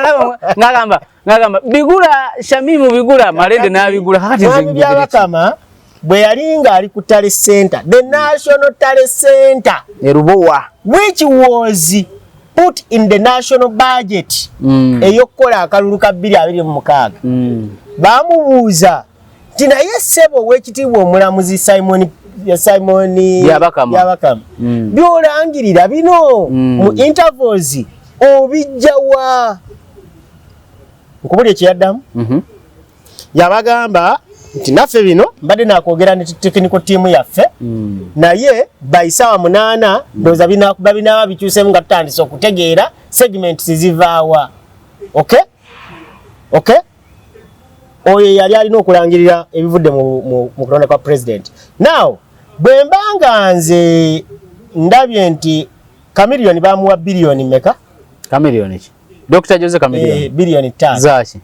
nalaba ngagamba bigula Shamimu, bigula Malende n'abigula. Kakati nze Mwami njogere ki? Byabakama bwe yali ng'ali ku tally center, the national tally center Erubowa, which was put in the national budget ey'okukola akalulu ka 2026, bamubuuza nti, "Naye ssebo ow'ekitiibwa omulamuzi Simon Byabakama. Byabakama, by'olangirira bino mu intervals obijjawa?" Nkubuli ekyeyaddamu, yabagamba nti, "Naffe bino mbadde nakwogera ne technical team yaffe, naye by saawa 8 ndowooza binakuba binaaba bikyusemu nga tutandise okutegeera segments zivaawa." Okay, oyo yali alina okulangirira ebivudde mu kulonda kwa president. Now bwe mba nga nze ndabye nti Chameleone bamuwa biliyoni meka? Chameleone ki? Dr. Jose Chameleone. Eh, biliyoni 5. Zaki?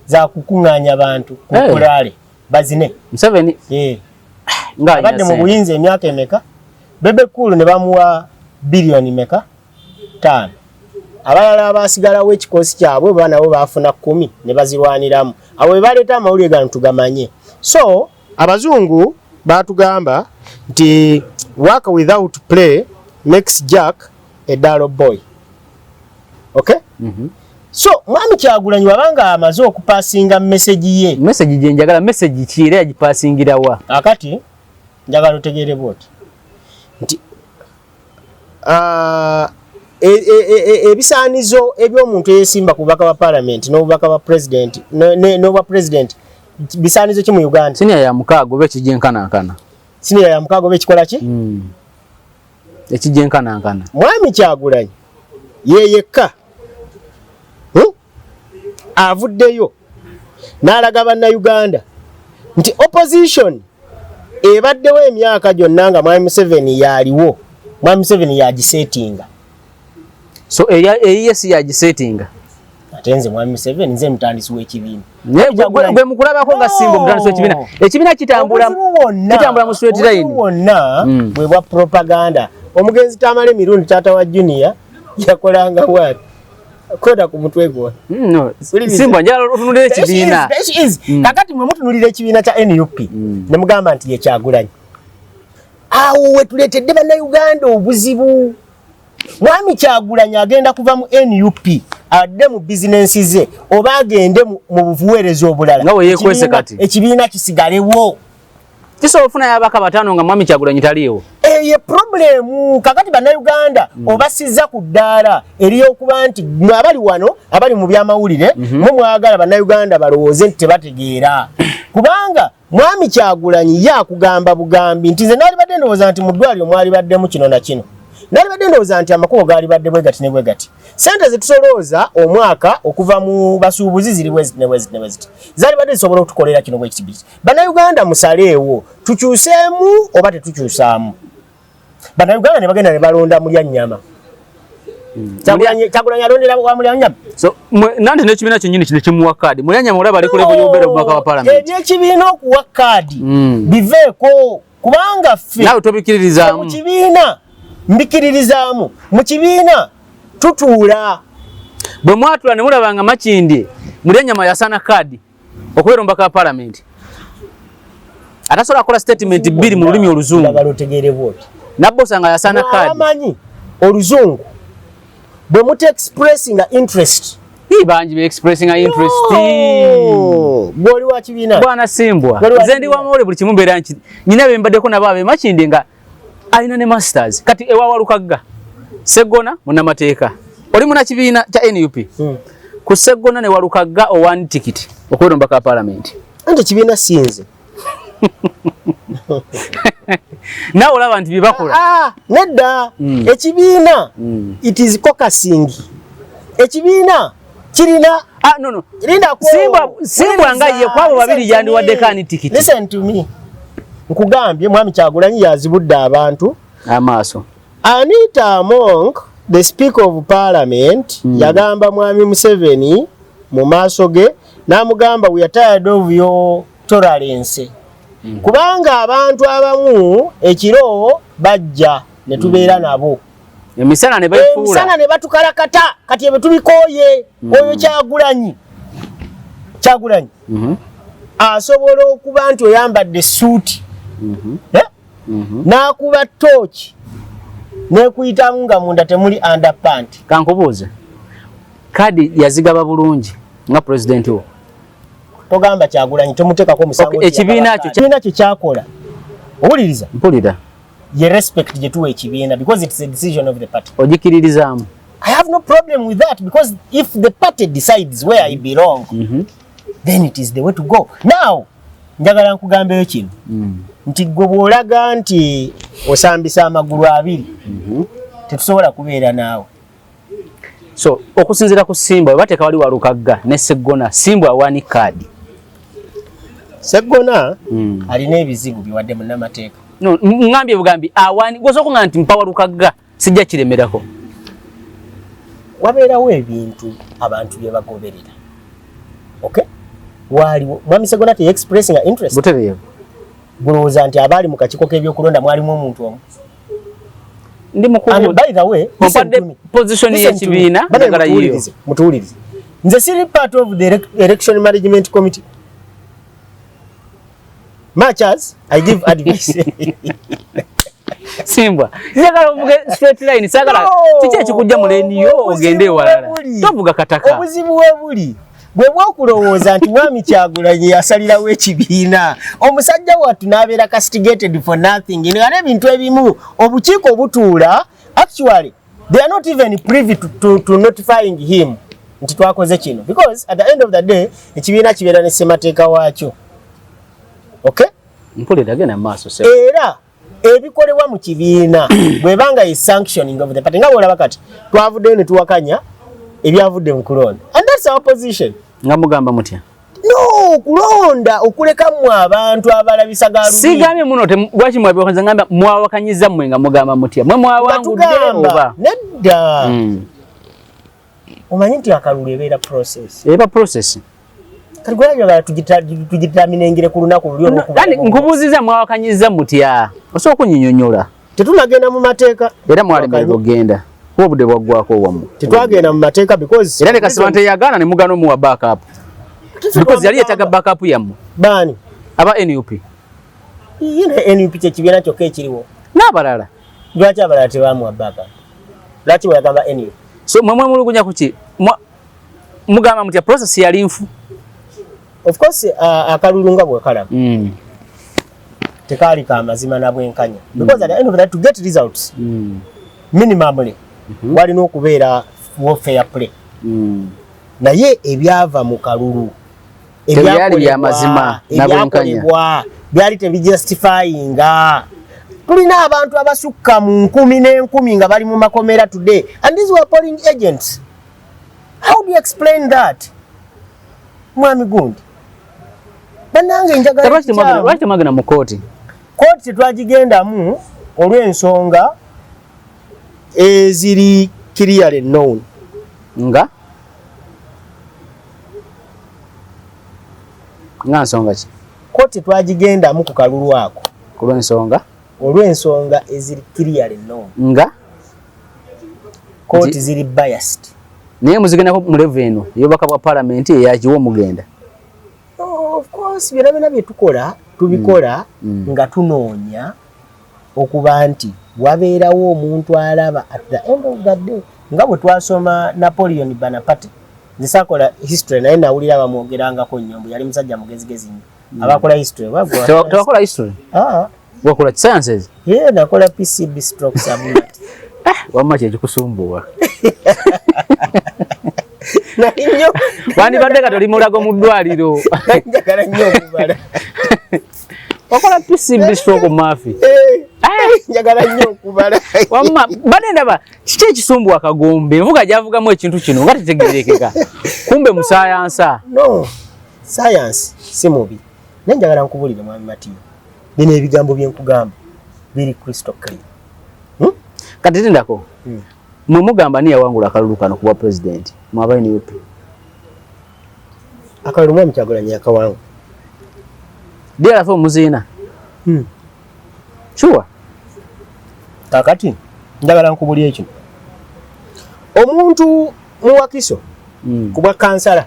Za kukuŋŋaanya bantu ku kulaale bazine. Museveni nga alina Abadde mu ssente. buyinza emyaka emeka? Bebe Cool ne bamuwa biliyoni meka? 5. Abalala abasigalawo ekikoosi kyabwe oba nabo baafuna 10 ne bazirwaniramu. Abo be baleeta amawulire gano tugamanye. So abazungu batugamba nti work without play makes Jack a dull boy. Okay? So mwami Kyagulanyi wabanga amaze okupasinga message ye. Message gye njagala, message ki era yagipasingira wa? Akati njagala otegeere bwoti nti ebisaanizo eby'omuntu eyesimba ku bubaka bwa parliament n'obubaka bwa president n'obwa president bisaanizo ki mu Uganda? Siniya ya mukaaga oba ekigyenkanankana. Siniya ya mukaaga oba ekikola ki? Ekigyenkanankana. Mwami Kyagulanyi ye yekka, Avuddeyo n'alaga bannayuganda nti opposition ebaddewo emyaka gyonna nga mwami Museveni yaliwo, mwami Museveni yagisetinga. So eyiye si yagisetinga? Ate nze mwami Museveni, nze mutandisi w'ekibiina. Naye gwe mukulabako nga Simba omutandisi w'ekibiina, ekibiina kitambula Obuzibu bwonna, kitambula mu straight line. Obuzibu bwonna bwe bwa propaganda. Omugenzi Tamale Mirundi, taata wa Junior, yakolanga bwati, koda ku mutwe gwo. No. Wuliriza. Simba, njagala otunulire ekibiina. The issue is, kakati mwe mutunulira ekibiina kya NUP ne mugamba nti ye Kyagulanyi. Awo we tuleetedde bannayuganda obuzibu. Mwami Kyagulanyi agenda kuva mu NUP adde mu bizinensi ze oba agende mu buweereza obulala. Nga we yeekwese kati. Ekibiina kisigalewo. Kisobola okufunayo ababaka bataano nga mwami Kyagulanyi taliiwo? Eyo problemu. Kakati bannayuganda obasizza ku ddaala eryokuba nti mwe abali wano abali mu byamawulire, mwe mwagala bannayuganda balowooze nti tebategeera, kubanga mwami Kyagulanyi ye akugamba bugambi nti, "Nze naalibadde ndowooza nti mu ddwaliro mwalibaddemu kino na kino, naalibadde ndowooza nti amakubo gaalibadde bwe gati ne bwe gati, sente zetusolooza omwaka okuva mu basuubuzi ziri bwe ziti ne bwe ziti ne bwe ziti, zaalibadde zisobola okutukolera kino bwe kiti biki. Bannayuganda musaleewo, tukyuseemu oba tetukyusaamu?" Bannayuganda ne bagenda ne balonda mulya nnyama. Kyagulanyi alondera wa mulya nnyama. So nanti n'ekibiina kyennyini kino kimuwa kaadi Mulyanyama, olaba ali ku level y'obeera omubaka wa parliament. Ebyekibiina okuwa kaadi biveeko, kubanga ffe Naawe mu tobikiririzaamu? kibiina mbikiririzaamu. Mu kibiina tutuula. Bwe mwatula ne mulaba nga Makindye Mulyanyama yasana kaadi okubeera omubaka wa parliament, atasobola kukola statement bbiri mu lulimi oluzungu, Njagala otegeere bwoti. Nabbosa nga yasana kaadi. Abamanyi oluzungu. Bwe muta expressinga interest. Hii bangi be expressing interest. No! Gw'oli wa kibiina. Bwana Simbwa. Gw'oli wa Nze ndi kibiina. wa mawulire, buli kimu mbeera nki nyina be mbaddeko nabo abe Makindye nga alina ne masters. Kati ewa Walukagga Seggona munnamateeka. Oli munnakibiina kya NUP. Ku Seggona ne Walukagga owani tikiti okubeera omubaka wa parliament. Anti ekibiina sinze. Naawe olaba nti bye bakola. Ah, nedda. Ekibiina it is caucusing. Ekibiina kirina Ah, no, no. Linda ko. Simbwa nga ye kwabo babiri yandiwaddeko ani tikiti. Listen to me. Nkugambye Mwami Kyagulanyi yazibudde abantu. Amaaso. Anita Among, the Speaker of Parliament, yagamba Mwami Museveni mu maaso ge n'amugamba, "We are tired of your tolerance." Kubanga abantu abamu ekiro bajja ne tubeera nabo. Emisana ne bayifuula. Emisana ne batukalakata, kati ebyo tubikooye. Oyo Kyagulanyi. Kyagulanyi asobola okuba nti oyambadde essuuti. Eh? N'akuba tooki n'ekuyitamu nga munda temuli underpant. Kankubuuze. Kaadi yazigaba bulungi nga pulezidenti wo. Togamba Kyagulanyi, tomuteekako omusango. Okay, ekibiina kyo ekibiina kyo kyakola, owuliriza? Mpulira. Ye respect gye tuwa ekibiina, because it's a decision of the party. Ogikiririzaamu. I have no problem with that, because if the party decides where I belong, then it is the way to go. Now njagala nkugambeyo kino nti gwe bw'olaga nti osambisa amagulu abiri, tetusobola kubeera naawe. So okusinziira ku Simbwa, bwe bateeka wali Walukagga ne Seggona, Simbwa awani kaadi? Seggona alina ebizibu biwadde munnamateeka. No, ŋŋambye bugambi awani. Gwosobola okuŋŋamba nti mpa Walukagga, sijja kiremerako. Wabeerawo ebintu abantu bye bagoberera. Okay, waaliwo Mwami Segona te expressing interest. Butereevu. Gulowooza nti abaali mu kakiiko k'ebyokulonda mwalimu omuntu omu? Ndi And mukubu. by the way, listen Ompadde to me. position Listen to me. y'ekibiina, Bane, njagala yiyo. mutuwulirize, mutuwulirize. Nze siri part of the election management committee, much as I give advice. Simbwa, njagala ovuge straight line, saagala No! kiki ekikujja mu lane yo ogende ewalala. Obuzibu Tovuga kataka. Obuzibu we buli bwe bwokulowooza nti Mwami Kyagulanyi yasalirawo ekibiina, omusajja wattu n'abeera castigated for nothing, nga n'ebintu ebimu obukiiko butuula, actually they are not even privy to notifying him nti twakoze kino, because at the end of the day ekibiina kibeera ne ssemateeka waakyo, okay? Mpulira, genda mu maaso, sebo. Era ebikolebwa mu kibiina bwebanga ye sanctioning of the party, nga bwolaba kati twavuddeyo ne tuwakanya ebyavudde mu kulonda, and that's our position. Nga mugamba mutya? No, kulonda okulekamu abantu abalabisa galubindi. Sigambye muno lwaki mwabiwakanyiza, ngamba mwawakanyiza mmwe nga mugamba mutya, mwe mwawangudde Batugamba oba? Nedda. Omanyi nti akalulu ebeera process. Eba process. Kati gweyagala tugideterminingire ku lunaku luli olw'okuba Kandi nkubuuziza, mwawakanyiza mutya? Osobola okunyinyonnyola? Tetunagenda mu mateeka. Era mwalemererwa okugenda kuba obudde bwaggwako wammwe. Tetwagenda mu mateeka because Era ne Kasibante yagaana ne mugaana omuwa backup because yali yeetaaga backup yammwe. Baani? Aba NUP. Ye ne NUP kyekibiina kyokka ekiriwo. N'abalala. Lwaki abalala tebamuwa backup? Lwaki weyagamba NUP? So mwe mwemulugunya kuki? Mugamba mutya process yali nfu? Of course, akalulu nga bwekalaba tekaali ka mazima na bwenkanya, because at the end of that, to get results, minimumly walina okubeera wo fair play. Naye ebyava mu kalulu Tebyali bya mazima na bwenkanya. Ebyakolebwa byali tebijustifyinga. Tulina abantu abasukka mu nkumi n'enkumi nga bali mu makomera today, and these were polling agents. How do you explain that, mwami gundi? Bannange, njagala Lwaki ekikyamu. Lwaki temwagenda mu kooti? Kooti tetwagigendamu olw'ensonga eziri clearly known. Nga nsonga ki? Kooti tetwagigendamu ku kalulu ako Ku lw'ensonga olw'ensonga eziri clearly known. Nga Kooti ziri biased. Naye muzigendako mu level eno ey'obubaka bwa paalamenti eyakiwa omugenda. Oh, of course, byonna byonna bye tukola tubikola nga tunoonya okuba nti wabeerawo omuntu alaba at the end of the day. Nga bwe twasoma Napoleon Bonaparte, nze saakola history naye nawulira bamwogerangako nnyo mbu yali musajja mugezigezi nnyo. Abakola history bagwa. Tewakola history? Ah. Wakola sciences? Yeah, nakola PCB stroke subunit. Wamma kyekikusumbuwa. Nali nnyo. Wandibadde kati oli mulago mu ddwaliro. Njagala nnyo okubala. Wakola PCB stroke mafi. Njagala nnyo okubala. Wamma badde ndaba kiki ekisumbuwa Kagombe, envuga gy'avugamu ekintu kino nga tetegeerekeka. Kumbe mu science. No, science si mubi. Naye njagala nkubulire Mwami Matiyo. Bino ebigambo bye nkugamba biri crystal clear. Kati tindako. Mwe mugamba ni yawangula akalulu kano kuba president mwaba NUP. Akalulu Mwami Kyagulanyi yakawangula. DRF muziina. Sure. Kakati njagala nkubulire kino. Omuntu mu Wakiso ku bwa kansala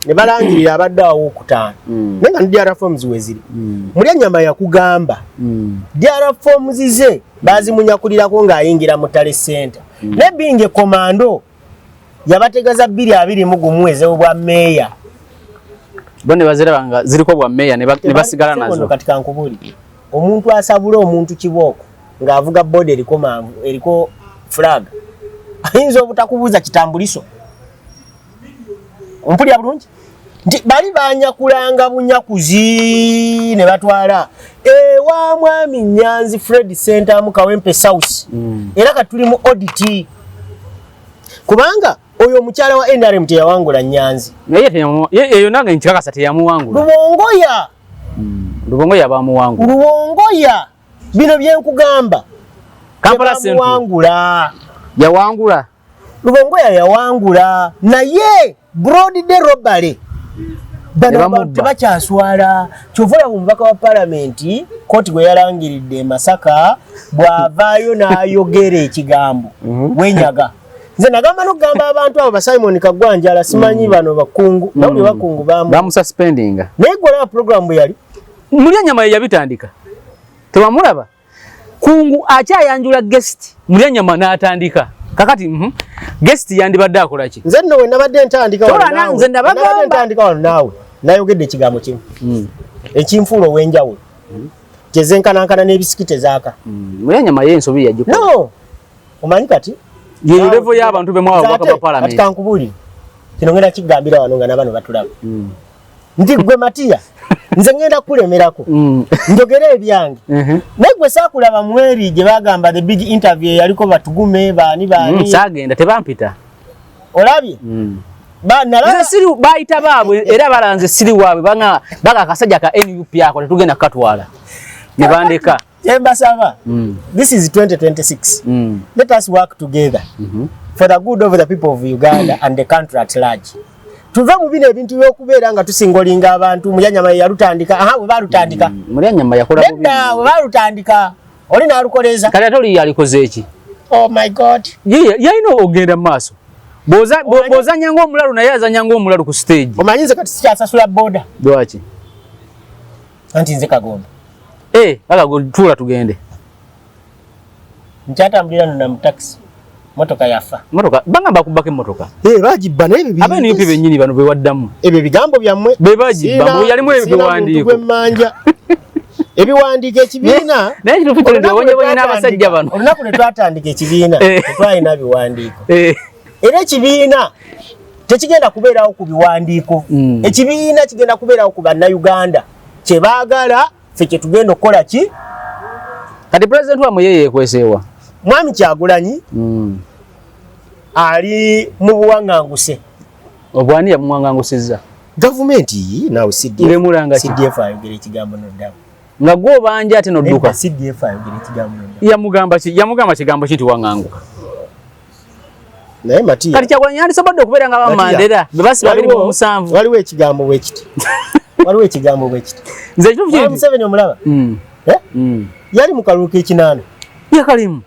ne balangirira abadde awo okutaano naye nga DR forms we ziri. Mulyannyama yakugamba DR forms ze bazimunyakulirako ng'ayingira mu tally center. Ne Binge Commando yabategeeza 2021 ez'obwa meeya. Bo ne baziraba nga ziriko bwa meeya ne basigala nazo. Kati kankubuulire, omuntu asabula omuntu kibooko ng'avuga boda eriko manvu eriko flag ayinza obutakubuuza kitambuliso. Ompulira bulungi? Nti bali banyakulanga bunyakuzi ne batwala ewa Mwami Nyanzi Fred Sentamu Kawempe South. Era kati tuli mu audit kubanga oyo omukyala wa NRM teyawangula Nyanzi. Naye eyo nange nkikakasa teyamuwangula. Lubongoya. Lubongoya bamuwangula. Lubongoya bino bye nkugamba. Kampala Central. Yawangula. Yawangula. Lubongoya yawangula naye broad day robbery. Bano abantu tebakyaswala. Kyova olaba omubaka wa palamenti kooti gwe yalangiridde e Masaka bw'avaayo n'ayogera ekigambo wenyaga. Nze nagamba n'okugamba abantu abo ba Simon Kagwanjala simanyi bano bakungu nawuli bakungu bamususpendinga. Naye gwe olaba program bwe yali Mulyannyama ye yabitandika. Tewamulaba Kungu akyayanjula guest Mulyannyama n'atandika. Kakati guest yandibadde akola ki? Nze nno we nabadde ntandika wano naawe. Nze nabagamba. Nabadde ntandika wano naawe. Nayogedde ekigambo kimu. Ekinfuula ow'enjawulo. Kyezenkanankana n'ebisikiti ezaaka. Mulyannyama ye ensobi yagikola. No. Omanyi kati? Ye level y'abantu be mwawa obubaka bwa parliament. Kati kankubuulire. Kino ngenda kigambira wano nga n'abano batulaba. Nti gwe Matiya, nze ngenda kukulemerako. Njogere ebyange. Naye gwe saakulaba mweri gye bagamba the big interview eyaliko batugume baani baani. Saagenda tebampita. Olabye? Nze siri bayita baabwe era balanze siri waabwe banga baga akasajja ka NUP ako tetugenda kukatwala. Ne bandeka. Kyembasaba. This is 2026. Let us work together for the good of the people of Uganda and the country at large. Tuve mu bino ebintu by'okubeera nga tusingolinga abantu. Mulyannyama ye yalutandika. Aha, we baalutandika. Mulyannyama yakola bubi. Nedda, we baalutandika. Oli n'alukoleeza. Kati ate oli yalikoze eki? Oh my God. Ye yalina okugenda mu maaso. Bw'ozannya ng'omulalu naye azannya ng'omulalu ku stage. Omanyi nze kati sikyasasula boda. Lwaki? Anti nze Kagombe. Kaka tuula tugende. Nkyatambulira nno na mu taxi. Motoka yafa. Motoka bangamba kubbako emmotoka. Bagibba naye ebyo Aba NUP bennyini bano be waddamu. Ebyo bigambo byammwe. Be bagibba, mbu yalimu ebyo Sina muntu biwandiiko. gwe mmanja. Ebiwandiiko ekibiina. Naye kino ffe tuli wabonyebonye n'abasajja bano. Olunaku lwe twatandika ekibiina, tetwalina biwandiiko. Era ekibiina tekigenda kubeerawo ku biwandiiko. Ekibiina kigenda kubeerawo ku bannayuganda. Kye baagala ffe kye tugenda okukola ki? Kati pulezidenti wammwe ye yeekweseewa. Mwami Kyagulanyi ali mu buwaŋŋanguse. Obwani yamuwaŋŋangusizza? Gavumenti yi naawe CDF. Ng'emulanga ki? CDF ayogera ekigambo n'oddamu. Nga gwe obanja ate n'odduka. Nedda, CDF ayogera ekigambo n'oddamu. Yamugamba ki? Yamugamba kigambo ki nti waŋŋanguka? Naye Matiya. Kati Kyagulanyi yandisobodde okubeera nga ba Matiya, Mandela be basiba abiri mu musanvu. Waliwo ekigambo bwe kiti. Waliwo ekigambo bwe kiti. Nze ekituufu kiri nti Museveni omulaba? Yali mu kalulu k'ekinaana. Yakalimu.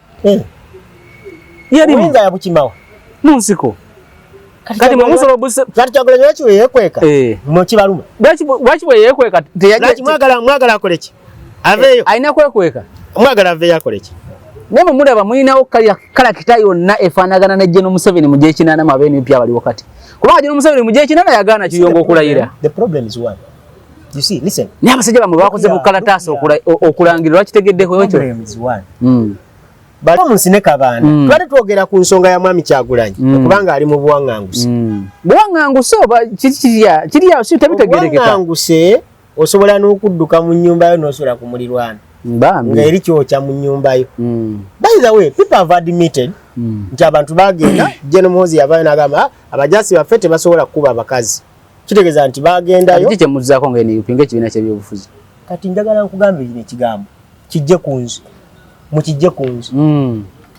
Yalimu. Oyinza yabukimawo. Mu nsiko. Kati mwe musobola obuse- Kati Kyagulanyi lwaki we yeekweka? Mwe kibaluma. Lwaki bwe yeekweka? Teyajja- Lwaki mwagala akole ki? Aveeyo. Alina kwekweka. Mwagala aveeyo akole ki? Naye mwe mulaba mulinawo kalakita yonna efaanagana ne General Museveni mu gyekinaana mu aba NUP abaliwo kati. Kubanga General Museveni mu gyekinaana yagaana Kiyongo okulayira. The problem is one. You see, listen. Naye abasajja bamwe bakoze bukalataasi okulangirira lwakitegeddeko ekyo. Problem is one. Bali mu nsi ne Kabanda. Twali twogera ku nsonga ya Mwami Kyagulanyi okubanga ali mu buwaŋŋanguse. Buwaŋŋanguse oba kirya si tebitegeerekeka. Obuwaŋŋanguse osobola n'okudduka mu nnyumba yo n'osula ku mulirwano. Bambi. Nga eri kyokya mu nnyumba yo. By the way, people have admitted nti abantu bagenda, General Muhoozi yavaayo n'agamba abajasi baffe tebasobola kukuba abakazi. Kitegeeza nti bagendayo. Kiki kyemuzzaako nga NUP ng'ekibiina ky'ebyobufuzi? Kati njagala nkugambe kino ekigambo kijje ku nze, mukijje ku nze.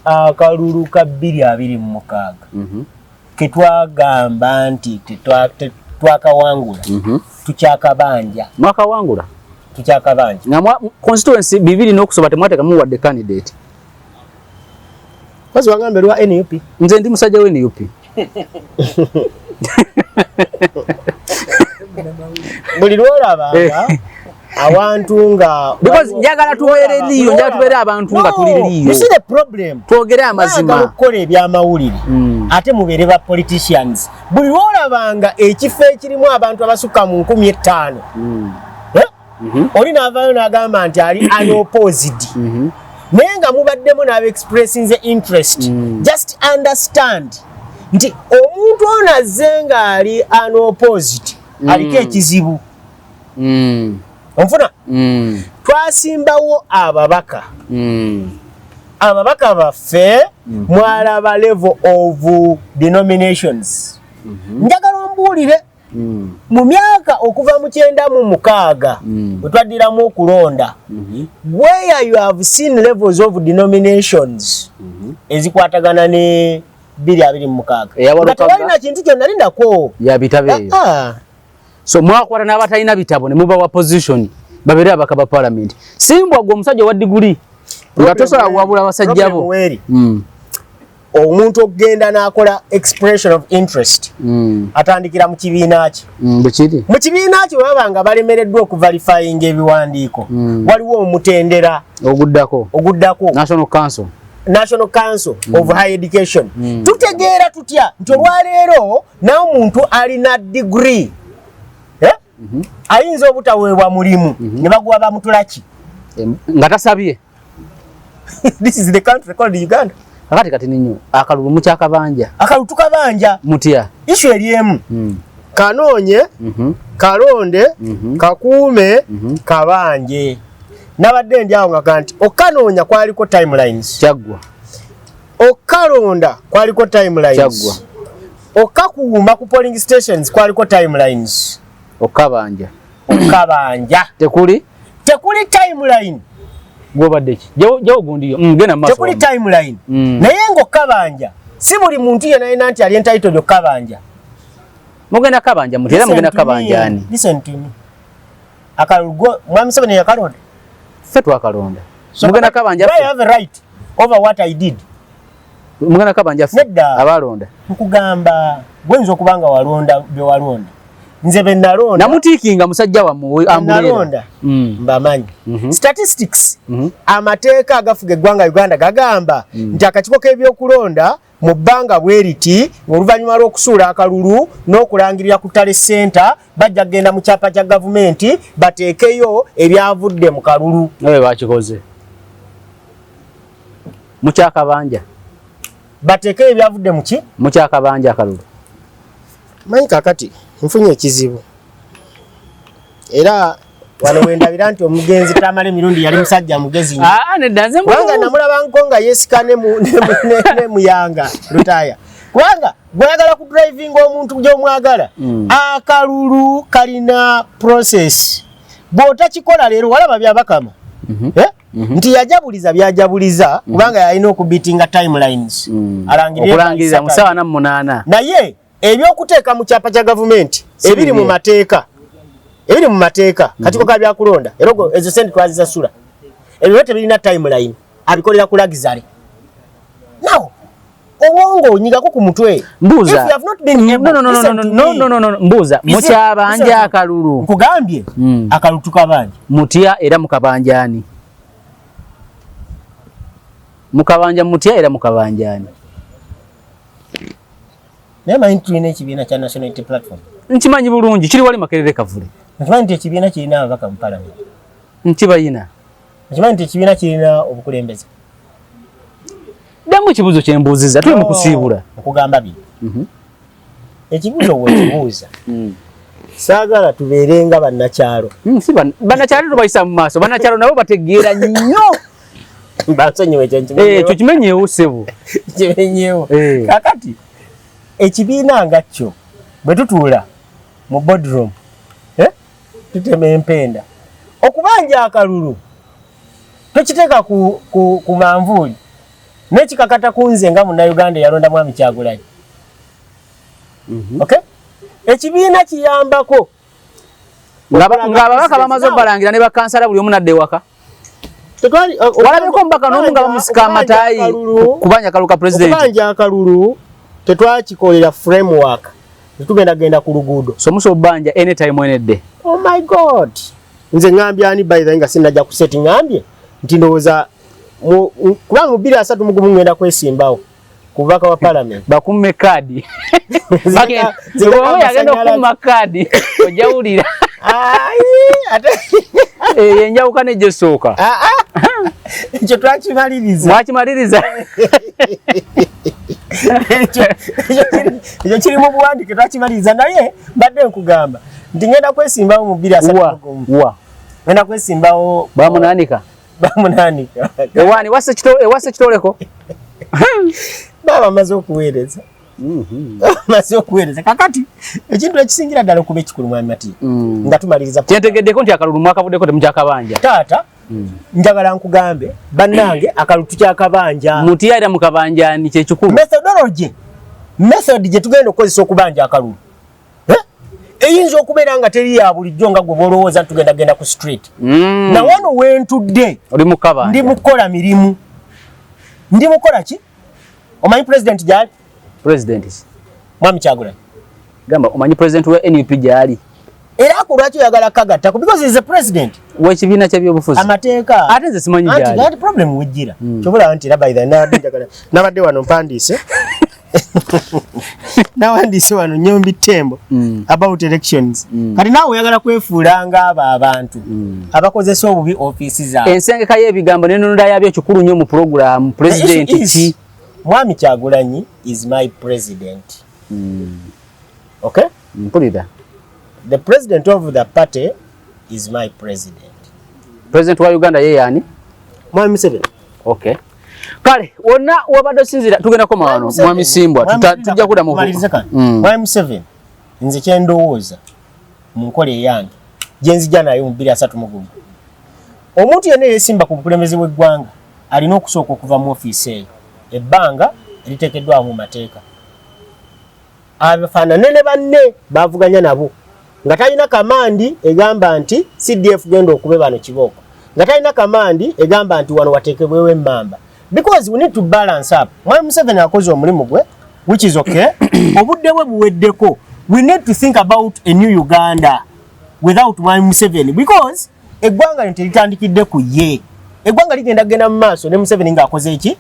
Akalulu ka 2026 ke twagamba nti twakawangula, tukyakabanja. Mwakawangula? Tukyakabanja. Nga constituency bibiri n'okusoba temwateekamu wadde candidate. Kozi wangambe lwa NUP. Nze ndi musajja wa NUP. Buli lw'olabanga awantu nga because njagala tubeere liyo, njagala tubeere abantu nga tuli liyo. You see the problem. Twogere amazima. Mwagala okukola ebyamawulire ate mubeere ba politicians. Buli lw'olabanga ekifo ekirimu abantu abasukka mu 5000. Oli n'avaayo n'agamba nti ali unopposed. Naye nga mubaddemu n'aba expressing the interest. Just understand nti omuntu ono azze ng'ali unopposed aliko ekizibu. Onfuna? Twasimbawo ababaka. Ababaka baffe mwalaba level of denominations. Njagala ombuulire mu myaka okuva mu 96 bwe twaddiramu okulonda, where you have seen levels of denominations ezikwatagana ne 2026. Nga tewalina kintu kyonna lindako. Ya bitabo eyo. So mwakwata n'abatalina bitabo ne mubawa position babeere ababaka ba parliament. Simbwa gwe omusajja wa diguli nga tosobola kuwabula abasajja bo. Omuntu okugenda n'akola expression of interest atandikira mu kibiina kye. Bwe Mu kibiina kye baba nga balemereddwa okuverifyinga ebiwandiiko, waliwo omutendera oguddako National Council. National Council of Higher Education. Tutegeera tutya nti olwaleero n'omuntu alina degree ayinza obutaweebwa mulimu ne baguwa bamutulaki nga tasabye. This is the country called Uganda. Kakati kati ninyo akalulu mukyakabanja. Akalulu tukabanja. Mutya. Issue eri emu. Kanoonye, kalonde, kakuume, kabanje. Nabadde ndi awo nga nti okanoonya kwaliko timelines. Kyaggwa. Okalonda kwaliko timelines. Kyaggwa. Okakuuma ku polling stations kwaliko timelines. Okabanja. Okabanja. Tekuli? Tekuli timeline. Gwobadde ki? Jawo gundiyo. Genda mu maaso. Tekuli timeline. Naye ng'okabanja si buli muntu yenna alina nti ali entitled okabanja. Mugenda kabanja muti era mugenda kabanja ani? Listen to me. Akalulu Mwami Museveni yakalonda. Ffe twakalonda. Mugenda kabanja ffe. I have a right over what I did. Mugenda kabanja ffe. Nedda. Abalonda. Nkugamba gwenza okuba nga walonda bye walonda. Nze be nalonda. Namutiikinga musajja wammwe ambuleera. Nalonda. Mbamanyi. Statistics. Amateeka agafuga eggwanga Uganda gagamba nti akakiiko k'ebyokulonda mu bbanga bwe riti oluvannyuma lw'okusuula akalulu n'okulangirira ku tally center bajja kugenda mu kyapa kya gavumenti bateekeyo ebyavudde mu kalulu. Nawe bakikoze. Mukyakabanja. Bateekeyo ebyavudde mu ki? Mukyakabanja akalulu. Manyi kakati nfunye ekizibu. Era wano wendabira nti omugenzi Tamale Mirundi yali musajja mugezi nnyo. Nedda nze Kubanga namulaba nko nga yeesika ne Muyanga Lutaaya. Kubanga gw'oyagala ku driving omuntu gy'omwagala, akalulu kalina process. Bw'otakikola leero walaba Byabakama. Nti yajabuliza byajabuliza kubanga yalina okubitinga timelines. Alangirire Okulangirira mu ssaawa 48. Naye ebyokuteeka mu kyapa kya gavumenti ebiri mu mateeka. Ebiri mu mateeka katiko ka byakulonda era ezo sente twazisasula. Ebyo tebirina timeline abikolera ku luxury. Now obwongo onyigako ku mutwe. Mbuuza. If you have not been able, No, no, no, listen no, to no, me. no, no, no, no. Mbuuza. Is it- Mukyabanja listen. akalulu. Nkugambye akalulu tukabanja. Mutya era mukabanjaani. Mukabanja mutya era mukabanjani? Naye manyi tulina ekibiina kya National Unity Platform. Nkimanyi bulungi, kiri wali Makerere Kavule. Nkimanyi nti ekibiina kirina ababaka mu palamenti. Nkibayina. Nkimanyi nti ekibiina kirina obukulembeze. Ddamu ekibuuzo kye mbuuzizza, tuli mu kusiibula. Nkugamba bino. Ekibuuzo wekibuuza. Saagala tubeere nga bannakyalo. Si bannakyalo tubayisa mu maaso, bannakyalo nabo bategeera nnyo. Bansonyiwe ekyo nkimenyewo. Ekyo kimenyewo ssebo. Kimenyewo. Kaakati ekibiina nga kyo bwe tutuula mu boardroom, tutema empenda. Okubanja akalulu tokiteeka ku manvuuli n'ekikakata ku nze nga munnayuganda eyalonda Mwami Kyagulanyi. Okay? Ekibiina kiyambako ng'ababaka bamaze obalangira ne bakansala buli omu nadda ewaka. Walabyeko omubaka n'omu nga bamusika amataayi kubanja akalulu ka pulezidenti. Okubanja akalulu tetwakikolera framework, tetugenda ku luguudo. So musobola obbanja anytime any day. Oh my God. Nze ŋŋambye ani by the way nga sinnajja ku set, ŋŋambye nti ndowooza kubanga mu 2031 ŋŋenda kwesimbawo ku bubaka wa parliament. Bakumme kaadi. Yagenda okumma kaadi ojja wulira. Enjawukana ejja esooka. Ekyo twakimaliriza. Mwakimaliriza. Ekyo kiri mu buwandiike, twakimaliriza, naye mbadde nkugamba nti ngenda kwesimbawo mu 2031. Wa? Ngenda kwesimbawo. Bamunaanika. Bamunaanika. Ewani wase kitoleko. Baba amaze okuweereza. Amaze okuweereza. Kakati ekintu ekisingira ddala okuba ekikulu Mwami Mati, nga tumaliriza. Kyentegeddeko nti akalulu mwakavuddeko temukyakabanja. Taata, njagala nkugambe bannange akalulu tukyakabanja. Mutya era mukabanjani kyekikulu. Methodology, method gye tugenda okukozesa okubanja akalulu eyinza okubeera nga teri ya bulijjo nga gwe bw'olowooza nti tugenda genda ku street. Na wano wentudde oli mu kabanja. Ndi mukukola mirimu. Ndi mukola ki? Omanyi president gy'ali? President Mwami Kyagulanyi. Gamba omanyi president wa NUP gy'ali? Era ako lwaki oyagala kagattako? Because he is a president. W'ekibiina ky'ebyobufuzi. Amateeka. Ate nze simanyi gy'ali. Anti problem wejjira. Kyobulaba nti era by the way nabadde wano mpandiise. Nawandiise wano Nyombi Tembo about elections. Kati naawe oyagala kwefuula ng'abo abantu abakozesa obubi ofiisi zaabwe. Ensengeka y'ebigambo n'ennonda yaabyo kikulu nnyo mu pulogulaamu. President ki? Mwami Kyagulanyi is my president. Okay? Mpulira. The president of the party is my president. President wa Uganda ye yani? Mwami Museveni. Okay. Kale wonna wabadde osinziira tugenda koma wano Mwami Simbwa tujja kuddamu. Mwami Museveni nze kye ndowooza mu nkola eyange gye nzija nayo mu 2031. Omuntu yenna yeesimba ku bukulembeze bw'eggwanga alina okusooka okuva mu ofiisi eyo ebbanga eriteekeddwawo mu mateeka. Abafaanane ne banne bavuganya nabo nga talina kamandi egamba nti CDF genda okube bano kibooko, nga talina kamandi egamba nti wano wateekebwewo emmamba, because we need to balance up. Mwami Museveni akoze omulimu gwe, which is okay. Obudde bwe buweddeko. We need to think about a new Uganda without Mwami Museveni, because eggwanga lino teritandikidde ku ye. Eggwanga ligenda genda mu maaso ne Museveni ng'akoze eki,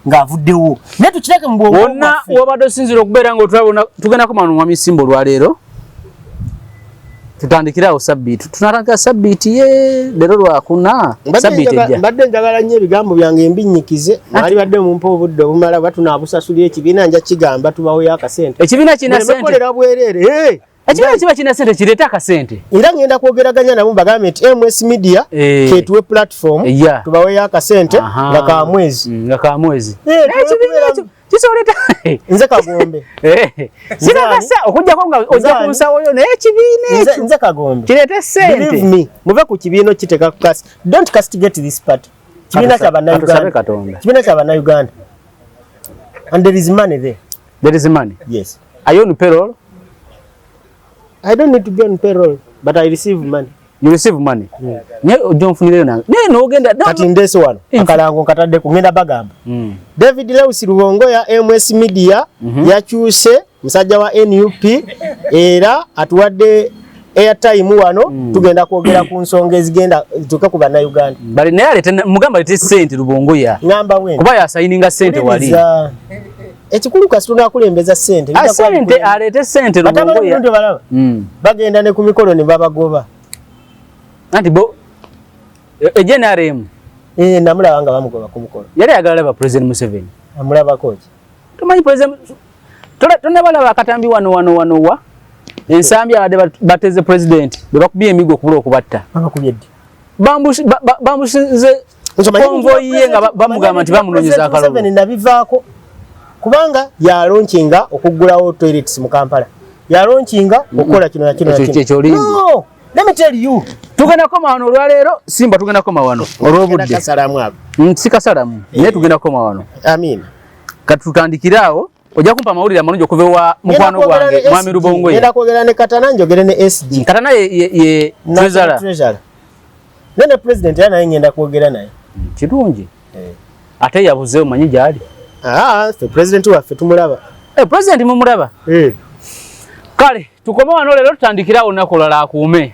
ng'avuddewo, naye tukireke mu bwongo Wonna bwaffe. Wabadde osinziira okubeera nga otulaba tugenda koma wano Mwami Simba olwaleero. Tutandikire awo sabbiiti, tunatandika sabbiiti ye leero Lwakuna, sabbiiti ejja. Mbadde njagala nnyo ebigambo byange mbinnyikize, mwali badde mumpa obudde obumala, oba tunaabusasulira ekibiina nja kigamba tubaweyo akasente. Ekibiina kirina Muleme ssente. kukolera bwereere. Ekibiina kiba kirina ssente, kireete akasente. Era ngenda kwogeraganya nabo bagambe nti MS Media ketuwe platform, tubaweyo akasente nga ka mwezi. Nga ka mwezi. Naye ekibiina ekyo kisoboleta. Nze Kagombe. Sirakasa okujjako nga ojja ku nsawo yo, naye ekibiina ekyo Nze Kagombe. kireete ssente. Believe me, muve ku kibiina okiteeka ku kasi. Don't castigate this party. Kibiina kya Bannayuganda. Katusabe Katonda. Kibiina kya Bannayuganda. And there is money there. There is money? Yes. Are you on payroll? I don't need to be on payroll, but I receive money. You receive money? Naye ojja onfunireyo nange. Naye n'ogenda, no, Kati ndeese wano akalango nkataddeko, ngenda bagamba. David Lewis Rubongoya MS Media yakyuse musajja wa NUP era atuwadde Airtime wano tugenda kwogera ku nsonga ezigenda zituuke ku Bannayuganda. Bali naye alete, mugamba alete sente Lubongoya. Ngamba bwe Kuba yasayininga sente wali. Wuliriza. Ekikulu kasi tunakulembeza sente. Ah, sente, alete sente Batabani Lubongoya. mirundi balaba bagenda ne ku mikolo ne babagoba. Anti bo eGNRM. Eh, namulaba nga bamugoba ku mukolo. Yali ayagala laba President Museveni. Amulabako ki? Tomanyi President tonabalaba akatambi wano wano wano wa ensambi abadde bateze president bwe bakubye emigo okubula okubatta. Babakubye ddi? Bambusize convoy ye nga bamugamba nti bamunoonyeza akalulu. Museveni nabivaako kubanga yalaunchinga okuggulawo toilets mu Kampala, yalaunchinga okukola kino na kino na Ekyo kino. ekyo olimbi. No, let me tell you. Tugenda koma wano olwaleero, Simba, tugenda koma wano olw'obudde. Kasalamu abo. Sikasalamu, naye tugenda koma wano. Amina. Kati tutandikire awo, ojja kumpa amawulire amalungi okuva ewa mukwano gwange Mwami Lubongoya. Ngenda kwogera ne Katana, njogere ne SG. Katana ye treasurer. Treasurer. Nene president era naye ngenda kwogera naye. Kirungi. Eh. Ate yabuze, omanyi gyali? Ah, ffe president waffe tumulaba. Eh, president mumulaba. Eh. Kale tukome wano leero, tutandikire awo olunaku olulala. Akuume.